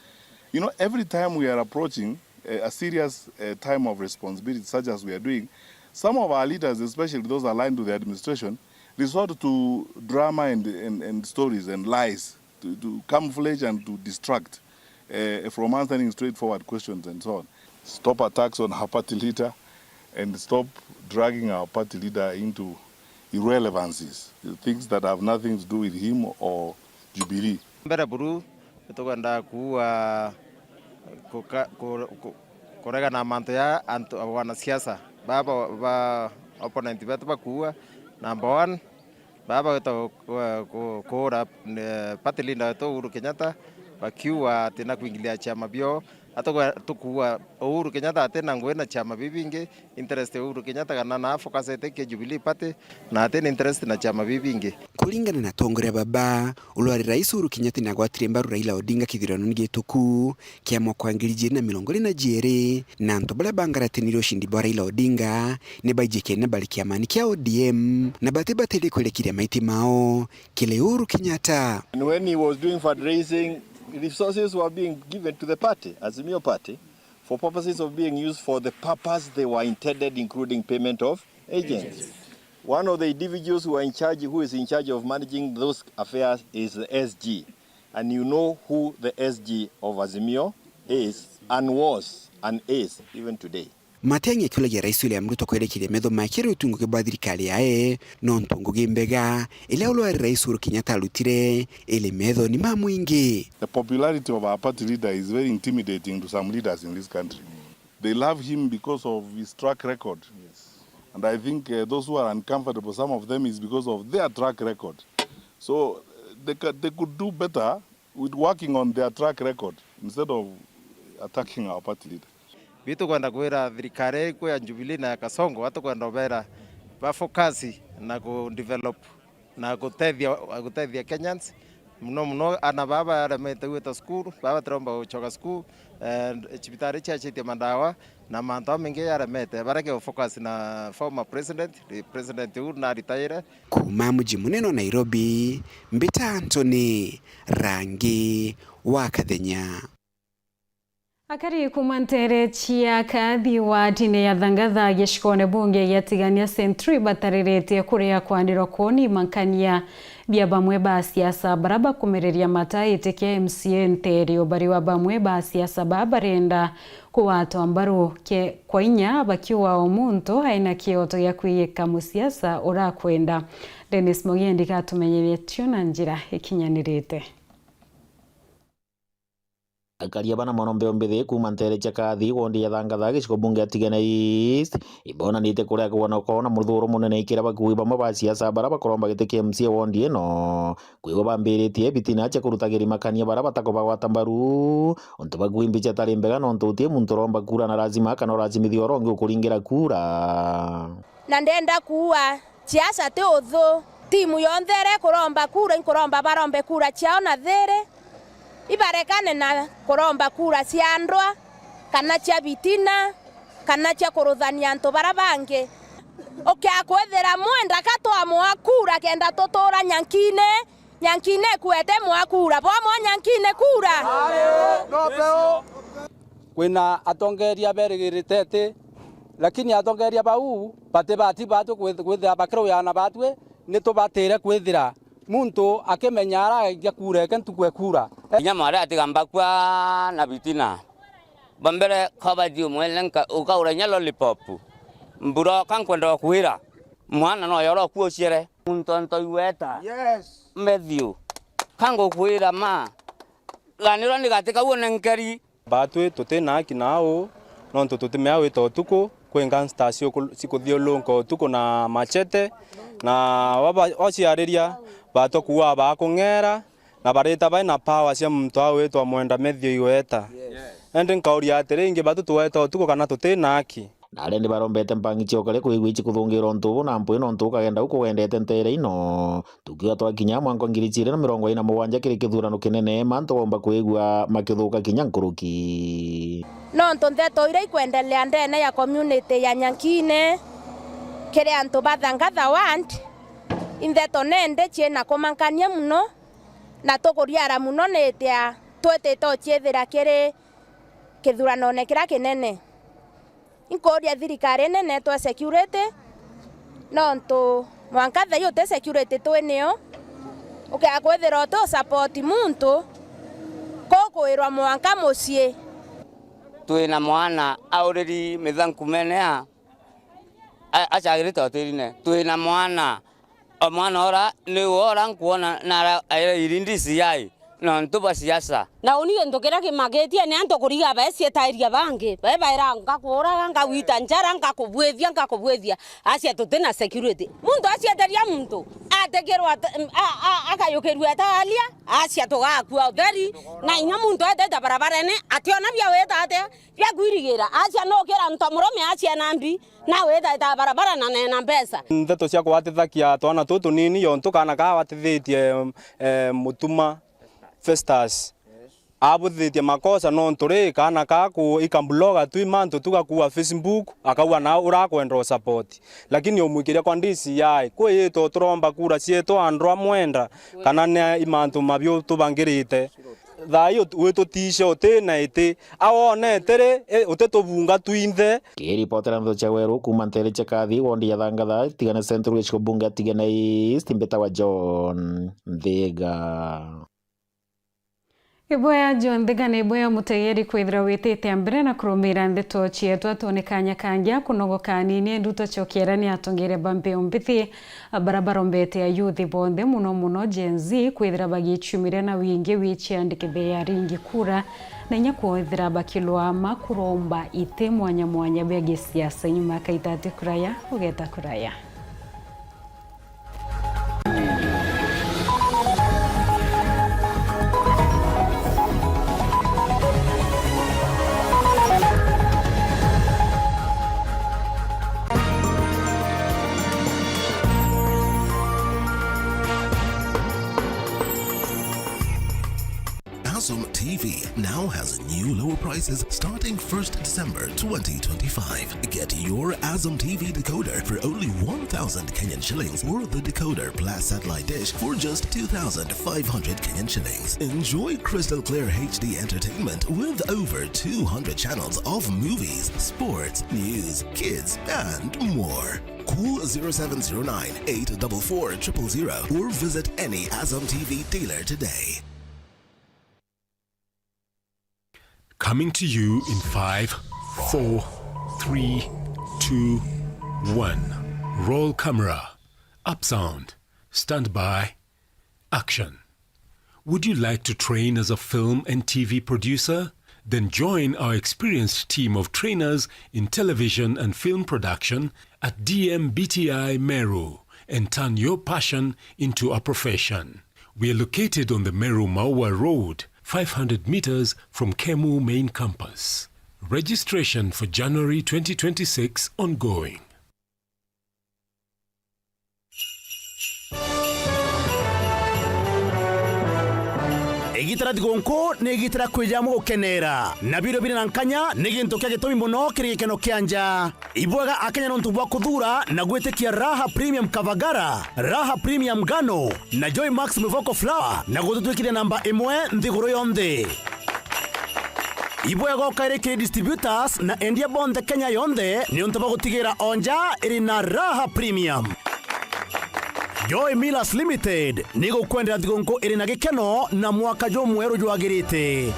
You know, every time we are approaching a, a serious, uh, time of responsibility such as we are doing, some of our leaders, especially those aligned to the administration, resort to drama and, and, and stories and lies to, to camouflage and to distract, uh, from answering straightforward questions and so on. Stop attacks on our party leader and stop dragging our party leader into irrelevancies, things that have nothing to do with him or Jubilee. Mbere buru, nitukwenda kuua kuka-, ku-, ku-, kuregana na mantu ya antu, wanasiasa baba ba opponent betu bakuua. Number one, baba bagwita ku-, ku-, kuura, eh, party leader wetu Uhuru Kenyatta, bakiuga ati na kuingilia ciama bio. Atuga-, tukuuga Uhuru Kenyatta ati na ngugi na ciama bibingi, interest ya Uhuru Kenyatta kana na focus ete kia Jubilee Party, na ati na interest na ciama bibingi. Kuringana na atongoria baba, uria wari Rais Uhuru Kenyatta ni agwatire mbaru Raila Odinga kithurano gituku kia mwaka wa ngiri ijiri na mirongo iri na jiiri, na antu baria bangaratinire ucindi bwa Raila Odinga ni baijikene bari kiamani kia O D M na batibatiri kwerekeria maiti mao kiri Uhuru Kenyatta. And when he was doing fundraising, resources were being given to the party, Azimio Party, for purposes of being used for the purpose they were intended, including payment of agents. One of the individuals who are in charge, who is in charge of managing those affairs is the S G. And you know who the S G of Azimio is and was and is even today. Matiang'i akiuragia Rais William Ruto kwerekeria metho make kiri utunguki bwa thirikari yae, nontu ngugi mbega iria urwari Rais Uhuru Kenyatta arutire iri methoni ma mwingi. The popularity of our party leader is very intimidating to some leaders in this country. They love him because of his track record. And I think, uh, those who are uncomfortable, some of them, is because of their track record. So, uh, they ca-, they could do better with working on their track record instead of attacking our party leader. Bitu kwenda kwira thirikari iriku ya Jubilee na ya Kasongo, atukwenda ubera ba focus na ku develop na gutethia, gutethia Kenyans, muno muno ana baba aremete gwita cukuru, baba batiromba gucoka cukuru, eh, cibitari ciacitie madawa, na mantu jamaingi jaremete, bareke u focus na former president, president uu na retire. Kuuma muji munene wa Nairobi, mbita Anthony Rangi wa Kathenya. Akari kuuma nteere cia Kathi wardine ya Thangatha gicigone bunge gia Tigania Central ibatariritie kuria kwanirwa kwoni mankania bia bamwe ba siasa bara bakumereria mata giti kia M C A nteere o bari wa bamwe ba siasa ba barenda kugwatwa mbaru ke-, kwa inya bakiuga o muntu aina kioto gia kwiyika musiasa urakwenda. Dennis Mugendi gatumenyeretio na njira ikinyanirite. Akari aba na mono mbeo mbithi kuuma nteere cia Kathi, wondi ya Thangatha, gicigo bunge ya Tigania East, ibonanite kuria kwonokwa na muthuuro munene ikira bakui bamwe ba siasa bara bakuromba giti kia M C A wondi ino. Kwigua bambiritie bitina cia kurutagiri makania bara batakubagwata mbaru, untu bakui mbica itari mbega, nontu uti muntu uromba kura na lazima kana urazimithia urongi ukuringira kura. Na ndenda kuua Siasa ti uthu. Timu yonthe iria ikuromba kura, inkuromba barombe kura ciao na thiiri, ibarekane na kuromba kura cia ndwa, kana cia bitina, kana cia kuruthania antu baria bangi. Ukia kwithira Mwenda ka twamwa kura kenda tutura Nyankine, Nyankine ikuete mwa kura, bwamwa Nyankine kura. Kwina atongeria berigirite ati, lakini atongeria bau batibati batwi kwith-, kwithira bakiruyana batwi, ni tubatire kwithira muntu akimenya ara aikia kura eke ntuku e kura. Kinya mwari atigamba kwa na bitina. Bambere kabathi umwele nka-, ukaura inya lollipop. Mbura oka nkwenda kukwira. Mwana no yoro kuociere. Muntu anto igweta. Yes. Matthew. Kangukwira ma. Ganirwa ni gati kau onenkeri. Batwi tuti na haki nau, nontu tutimea wita utuku, kwi gangsters ciuku-, cikuthiurunka utuku na machete, na waba-, waciariria, batwa kuua bakung'era, na barita bai na power cia muntu au witwa Mwenda Matthew Igweta. Yes. Indi nkauria atiri, ingi batu tuweta utuku kana tuti na haki? Na aria ni barombete mpangi cia ukari kwigua ici kuthungira untu ubu na mpwi nontu ukagenda u kugwendete nteere ino. Tukiuga twakinya mwaka wa ngiri ciiri na mirongo iiri na mugwanja kiri kithurano kinene, mantu baumba kwigua makithuka kinya nkuruki. Nontu ndeto iria ikwendelea ndene ya community ya Nyankine kiri antu ba Thangatha ward, i ndeto nende ciina kumankania mono, na tukuriara mono nitia twitite uciithira kiri kithuranone kiria kinene. Inkuuria thirikari nene itwe security, nontu mwanka thaa ii uti security twi nio. Ukea kwithira uti u support muntu, kukwirwa mwanka mucii. Twina mwana auriri mithankumene a, a, acagirite hotelini. Twina mwana O mwana ora, ni ora nkwona nara aira iri D C I, nontu bwa siasa. Na uni gintu kiria kimakitie ni antu kuriga baecietairia bangi. Bae baira, "Ngakuuraga, ngagwita njara, ngakubwithia, ngakubwithia." Acia tuti na security. Muntu acieteria muntu, atikirwa at-, a, a, akayukirua atalia, acia tugakua utheri, na inya muntu etete barabarene, ationa bia wita atia, bia kwirigira. Acia nukira nto murume acia na mbi, na witaita barabara na neena mbeca. Ndeto cia kugwatithakia twana tutu tunini, yontu kaana kaa gwatithitie, eh, mutuma Festus. Abuthitie makosa nontu ri, kaana kaa ku, ikabloga tu i mantu tu gakua Facebook, akauga na urakwenda u support. Lakini umwikiria kwa D C I, kwiyitwo turomba kura cietu andru a Mwenda, kana ni i mantu mabiu tubangirite. Thaa ii ut-, witutiice uti na iti, a wonete ri, i, utitubunga twinthe. Kiripotera ndeto cia Weru kuuma nteere cia Kathi, wondi ya Thangatha, Tigania Central, gicigo bunge ya Tigania East, mbitawa John Nthiga. Iboya jonthe kana iboya mutegeri kwithira witite mbere na kurumira ndeto cietu, atone kanya kangi akunogoka anini, nduto ciokera ni atongeria ba mbio mbithi bara barombete ayuthi bonthe, muno muno Gen Z, kwithira bagichumiria na wingi wiciandikithia ya ringi kura, na inya kwithira bakilwa makuromba iti mwanya mwanya bia gisiasa. Inyuma kaitati kuraya, ugeta kuraya. Azam T V now has new lower prices starting first December twenty twenty-five. Get your Azam T V decoder for only one thousand Kenyan shillings or the decoder plus satellite dish for just two thousand five hundred Kenyan shillings. Enjoy crystal clear H D entertainment with over two hundred channels of movies, sports, news, kids, and more. Call zero seven zero nine, eight double four, triple zero or visit any Azam T V dealer today. Coming to you in five, four, three, two, one. Roll camera. Up sound. Stand by. Action. Would you like to train as a film and T V producer? Then join our experienced team of trainers in television and film production at D M B T I Meru and turn your passion into a profession. We are located on the Meru Maua Road, five hundred meters from Kemu main campus. Registration for January twenty twenty-six ongoing. Igita ria thigûnkû nî igita ria kwîja amwe gûkeneera, na birio birî na nkanya nî gîntû kîa gîtûmi mono kîrî gîkeno kîa nja. Ibwega Akenya nontu bwa kûthuura na gwîtîkia Raha Premium Kavagara, Raha Premium Ngano, na Joy Max Mivoko Flour na gûtûtwîkithia namba îmwe nthîgûrû yonthe. Ibwega o kaîrî kîrî distributors na endia bonthe Kenya yonthe nîûntû bwa gûtigîîra o nja îrî na Raha Premium. Joy Millers Limited nî gûkwendera thigûnkû îrî na gîkeno na mwaka jûmwerû jwagîrîte.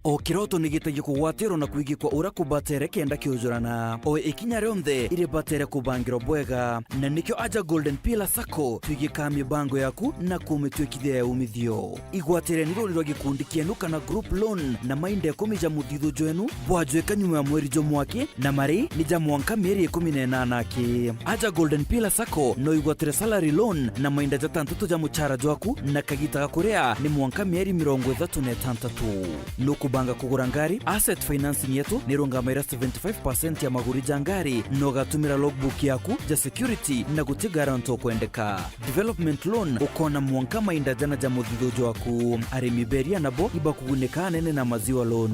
O kîroto nî gîtagia kûgwatîrwa na kwigîkwa ûrîa kûbatere kenda kîûjûrana. O îkinya rîonthe îrîbatere kûbangîrwa bwega, na nîkîo aja Golden Pillar Sacco twigîkaa mîbango yaku na kûmîtwîkithia ya umithio. Igwatîreni rûni rwa gîkundi kîenu kana group loan na mainda îkûmi ja mûthithû jwenu bwajwîka nyuma ya mweri jûmwe akî, na marîhi nî ja mwanka mîeri îkûmi na înana akî. Aja Golden Pillar Sacco no igwatîre salary loan na mainda jatantatû ja mûchara jwaku, na kagita ga kûrîa nî mwanka mîeri mîrongo îthatû na îtantatû. Nûkûbanga kûgûra ngari? Asset financing yetu nîrûngamaîra seventy five percent ya magûri ja ngari, na ûgatûmîra logbook yaku ja security na gûtî guarantor ûkwendeka. Development loan ûkoona mwanka mainda jana ja mûthithû jwaku. Arîmi beria nabo ibakûgunîka anene na maziwa loan.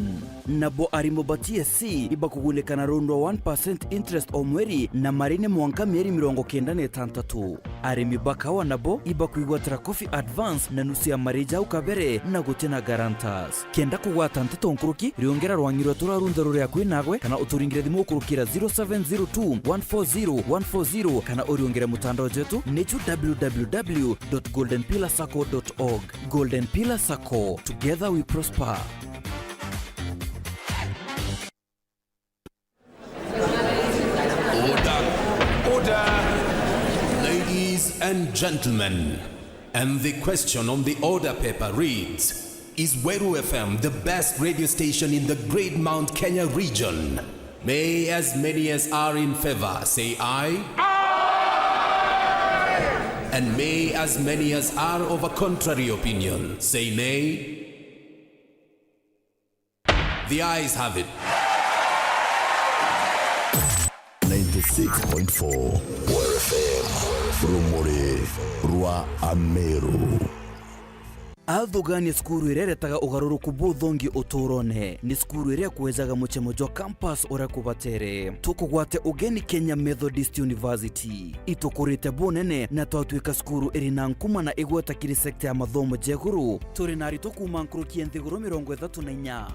Nabo arîmi ba T S C ibakûgunîka na rûni rwa one percent interest o mweri, na marîhi nî mwanka mîeri mîrongo kenda na îtantatû. Arîmi ba kawa nabo ibakwigwatîra coffee advance na nusu ya marîhi jau kabere na gûtî na guarantors. Kenda kûgwata nteto nkûrûki, riongera rwang'i rwetu rwa runthe rûrîa kwî naagwe, kana ûtûringîre thimû ûkûrûkîra zero seven zero two one four zero one four zero, kana ûriongere mûtandao jwetu nîju w w w dot golden pillar sacco dot org. Golden Pillar Sacco, together we prosper. Order. Order. Ladies and gentlemen, and the question on the order paper reads, is Weru F M the best radio station in the Great Mount Kenya region? May as many as are in favor say aye. Aye! And may as many as are of a contrary opinion say nay. The ayes have it. Ninety-six point four Weru F M, rumuri rwa Ameru. Athugania cukuru îrîa îretaga ûgarûrûku bûthongi ûtûûrone. Nî cukuru îrîa kwejaga mûchemo jwa campus ûrîa kûbatere. Tûkûgwate ûgeni Kenya Methodist University. Itûkûrîte bûnene na twatuîka cukuru îrî na nkuma na îgweta kîrî sekta ya mathomo ja îgûrû. Tûrî na aritwa kuuma nkûrûki ya nthîgûrû mîrongo îthatû na inya.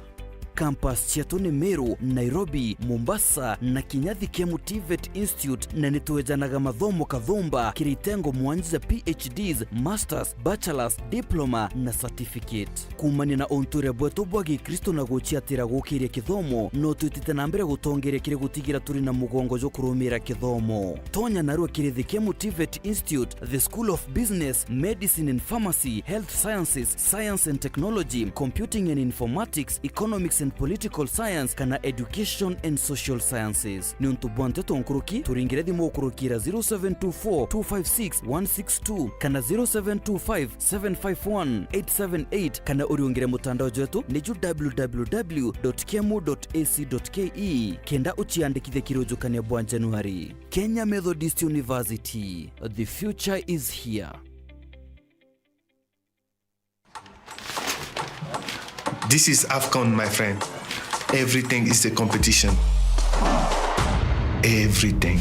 Campus cietu ni Meru, Nairobi, Mombasa na kinya Thikemu TVET Institute, na ni twejanaga mathomo kathumba kiri itengo mwanja ja PhDs, masters, bachelors, diploma na certificate. Kuumania na untuire bwetu bwa Gikristo na guciatira gukiria kithomo, no twitite na mbere gutongeria kiri gutigira turi na mugongo jwa kurumira kithomo. Tonya narua kiri Thikemu TVET Institute, the School of Business, Medicine and Pharmacy, Health Sciences, Science and Technology, Computing and Informatics, Economics and Political Science, kana Education and Social Sciences. Niuntu bwa nteto nkuruki, turingire thimu ukurukira zero seven two four two five six one six two kana zero seven two five seven five one eight seven eight, kana uriungire mutandao jwetu ni ju www.kemu.ac.ke kenda uciandikithie kiri ujukania bwa Januari. Kenya Methodist University, the future is here. This is AFCON, my friend. Everything is a competition. Everything.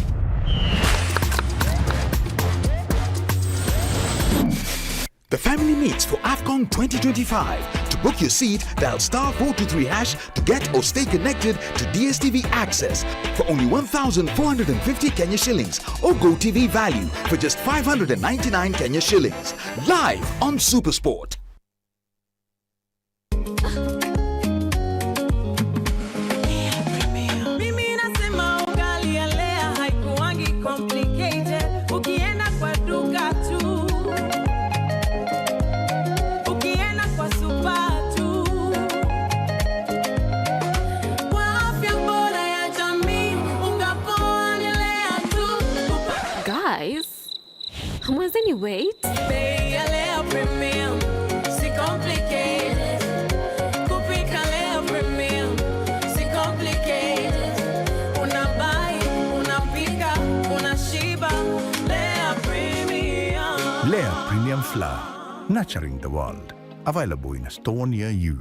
The family meets for AFCON twenty twenty-five. To book your seat, dial star four two three hash to get or stay connected to DSTV access for only one thousand four hundred and fifty Kenya shillings or GoTV value for just five hundred and ninety-nine Kenya shillings. Live on Supersport. Mimi nasema ugali ya Lea haikuwangi complicated. Ukienda kwa duka tu, ukienda kwa supa tu, kwa afya bora ya jamii, unga poa ni Lea tu. Guys, Mwenzeni, wait. Bei ya Lea Premium, si complicated. Kupika Lea Premium, si complicated. Unabai, unapika, unashiba. Lea Premium. Lea Premium Flour, nurturing the world. Available in a store near you.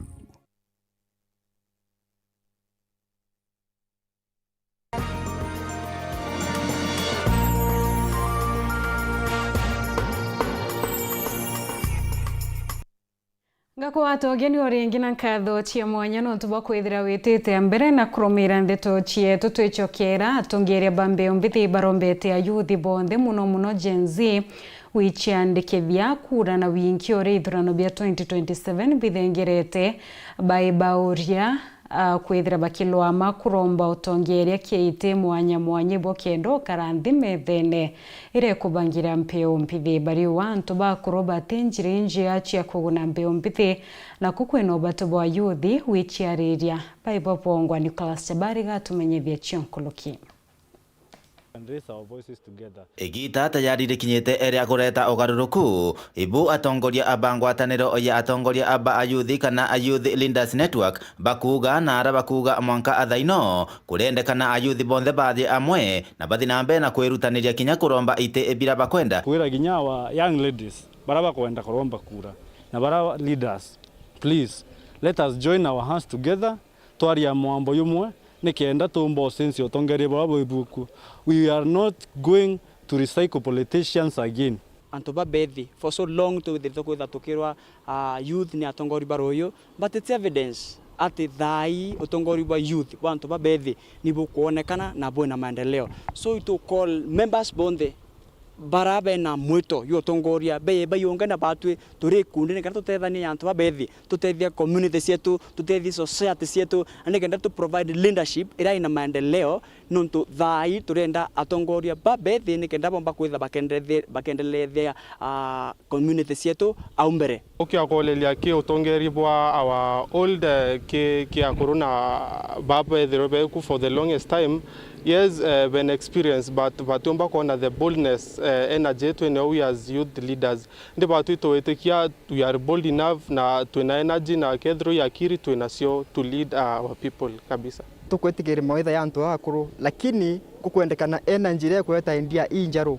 Ngakwata ugeni o ringi na nkatho cia mwanya nontu bwa kwithira witite mbere na kurumira ndeto cietu. Twicokera, atongeria ba mbeu mbithi barombete ayuthi bonthe, muno muno Gen Z, gwiciandikithia kura na wingi uria ithurano bia twenty twenty-seven bithengerete. Baibauria a kwithira bakilwama kuromba utongeria kiiti mwanya mwanya ibwo kenda ukara nthi methene iria ikubangira mbeu mbithi. Bariuga antu bakuru bati njira injia cia kuguna mbeu mbithi, naku kwina ubati bwa yuthi gwiciariria. Baibo bongwa Nicholas Chabari gatumenyithia cio nkuruki. And raise our voices together. Igita tayari rikinyite ria kureta ugaruruku. Ibu atongoria aba ngwataniro ya atongoria aba ayuthi kana a Youth Leaders Network bakuuga na ara bakuuga mwanka athaino kurendekana ayuthi bonthe bathie amwe na bathi na mbere na kwirutaniria kinya kuromba iti bira bakwenda. Kwira kinya our young ladies bara bakwenda kuromba kura na bara leaders, please, let us join our hands together. Twaria mwambo jumwe, nikenda tumba ucenjia utongeria buria bwi buku. We are not going to recycle politicians again. Antu babethi, for so long, twithiritwe kwitha tukirwa, ah, youth ni atongori ba ruyu, but it's evidence ati thaai utongori bwa youth bwa antu babethi ni bukwonekana na bwina maendeleo. So to call members bonthe bara bena mwito jwa utongoria, be baiungane na batwi turi ikundi, nikenda tutethanie antu babethi, tutethie community cietu, tutethie society cietu, na nikenda tu provide leadership iria ina maendeleo, nontu thaai turenda atongoria babethi nikenda bomba kwitha bakenderethe-, bakendelethia, ah, community cietu au mbere. Ukiakoleria ki utongeri bwa our old, eh, ki, ki akuru na baba ethirwe beku for the longest time, yes, eh, been experience, but batiumba kwona the boldness, eh, energy twine we as youth leaders. Ndi batwi twitikia we are bold enough na twina energy na kethirwa i akiri twinacio to lead our people kabisa. Tukwitikiria mawitha ya antu akuru, lakini gukwendekana energy iria ikweta idea injeru.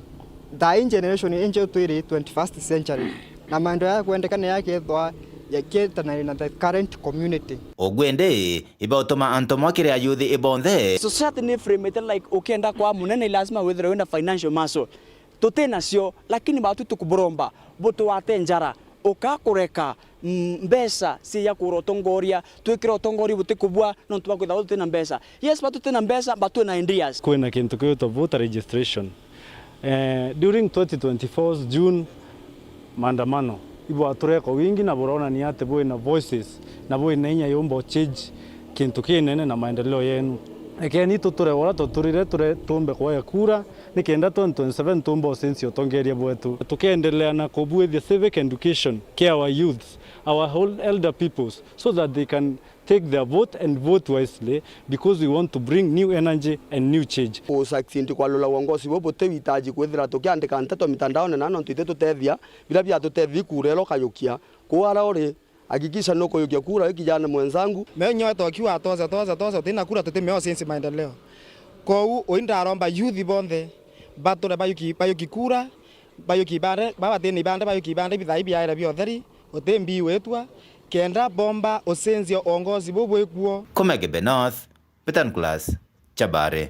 Thaa ii generation injeru twiri twenty-first century, na maendeleo ya kwendekana yakethwa yakietana na the current community. Ugwende ibautuma antu mwakire ayuthi ibonthe. Society ni framete like ukienda kwa munene lazima withire wina financial muscle. Tuti nacio, lakini batu tukuburomba butwate njara. Ukakureka, mm, mbeca cia kura utongoria, twikire utongoria butikubua nontu bwa kwithagwa tutina mbeca. Yes, ba tutina mbeca, but twina ideas. Kwina kintu kiwitwa voter registration. Eh, during twenty twenty-four June, maandamano ibwaturekwa wingi na buronania ati bwina voices na bwina inya yumba change kintu kinene na maendeleo yenu. Ekeni tuture ura tuturire ture tumbe kwaya kura, nikenda twenty twenty-seven tumba ucenjia utongeria bwetu. Tukendelea na kubuithia civic education kia our youths, our whole elder peoples, so that they can take their vote and vote wisely, because we want to bring new energy and new change. Ku succeed kwa lula uongozi bubu buti witaji kwithira tukiandika nteto mitandaone na nontu ititutethia, bira biatutethii kura ira ukayukia. Kuu ara uri, hakikisha nukuyukia kura ii kijana mwenzangu. Menyo etokiwa atoza, toza, toza, utina kura tutimeo since maendeleo. Kou ui ndaromba youth bonthe bature bayuki, bayuki kura, bayuki ibande, babatini ibande, bayuki ibande, bithai biaire bia utheri, uti mbii witwa, kenda bomba ucenjia uongozi buu bwikuo. Kuma Igembe North, Betan Class, Chabare.